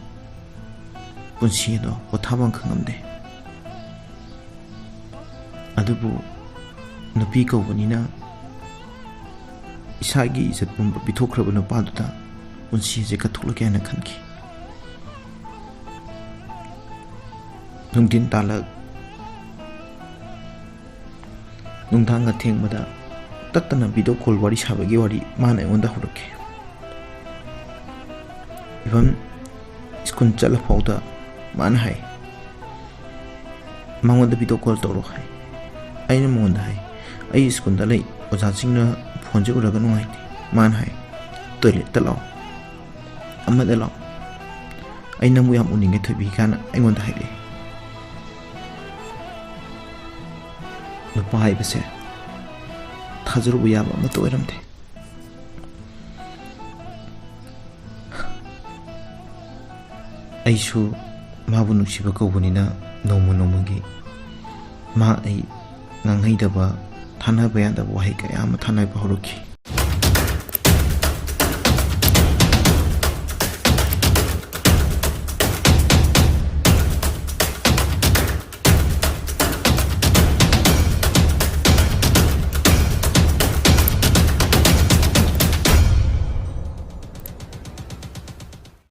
ꯄꯨꯟꯁꯤ ꯑꯗꯣ ꯄꯣꯊꯥꯐꯝ ꯈꯪꯉꯝꯗꯦ꯫ ꯑꯗꯨꯕꯨ ꯅꯨꯄꯤ ꯀꯧꯕꯅꯤꯅ ꯏꯁꯥꯒꯤ ꯏꯖꯠ ꯄꯨꯝꯕ ꯄꯤꯊꯣꯛꯈ꯭ꯔꯕ ꯅꯨꯄꯥꯗꯨꯗ ꯄꯨꯟꯁꯤ ꯑꯁꯤ ꯀꯠꯊꯣꯛꯂꯒꯦ ꯍꯥꯏꯅ ꯈꯟꯈꯤ꯫ ꯅꯨꯡꯊꯤꯟ ꯇꯥꯂꯛ ꯅꯨꯡꯗꯥꯡ ꯑꯊꯦꯡꯕꯗ ꯇꯠꯇꯅ video call ꯋꯥꯔꯤ ꯁꯥꯕꯒꯤ ꯋꯥꯔꯤ ꯃꯥꯅ ꯑꯩꯉꯣꯟꯗ ꯍꯧꯔꯛꯈꯤ꯫ Even ꯁ꯭ꯀꯨꯜ ꯆꯠꯂꯐꯥꯎꯗ ꯃꯥꯅ ꯍꯥꯏ, "ꯃꯉꯣꯟꯗ ꯚꯤꯗꯤꯑꯣ ꯀꯣꯜ ꯇꯧꯔꯣ" ꯍꯥꯏ꯫ ꯑꯩꯅ ꯃꯉꯣꯟꯗ ꯍꯥꯏ, "ꯑꯩ ꯁ꯭ꯀꯨꯜꯗ ꯂꯩ, ꯑꯣꯖꯥꯁꯤꯡꯅ ꯐꯣꯟꯁꯦ ꯎꯔꯒ ꯅꯨꯡꯉꯥꯏꯇꯦ"꯫ ꯃꯥꯅ ꯍꯥꯏ, "ꯇꯣꯏꯂꯦꯠꯇ ꯂꯥꯛꯑꯣ, ꯑꯃꯗ ꯂꯥꯛꯑꯣ, ꯑꯩ ꯅꯪꯕꯨ ꯌꯥꯝ ꯎꯅꯤꯡꯉꯦ ꯊꯣꯏꯕꯤ" ꯀꯥꯏꯅ ꯑꯩꯉꯣꯟꯗ ꯍꯥꯏꯔꯛꯑꯦ꯫ ꯅꯨꯄꯥ ꯍꯥꯏꯕꯁꯦ ꯊꯥꯖꯔꯨꯕ ꯌꯥꯕ ꯑꯃꯠꯇ ꯑꯣꯏꯔꯝꯗꯦ꯫ ꯑꯩꯁꯨ ꯃꯥꯕꯨ ꯅꯨꯡꯁꯤꯕ ꯀꯧꯕꯅꯤꯅ ꯅꯣꯡꯃ ꯅꯣꯡꯃꯒꯤ ꯃꯥ ꯑꯩ ꯉꯥꯡꯍꯩꯗꯕ, ꯊꯥꯅꯕ ꯌꯥꯗꯕ ꯋꯥꯍꯩ ꯀꯌꯥ ꯑꯃ ꯊꯥꯅꯕ ꯍꯧꯔꯛꯈꯤ꯫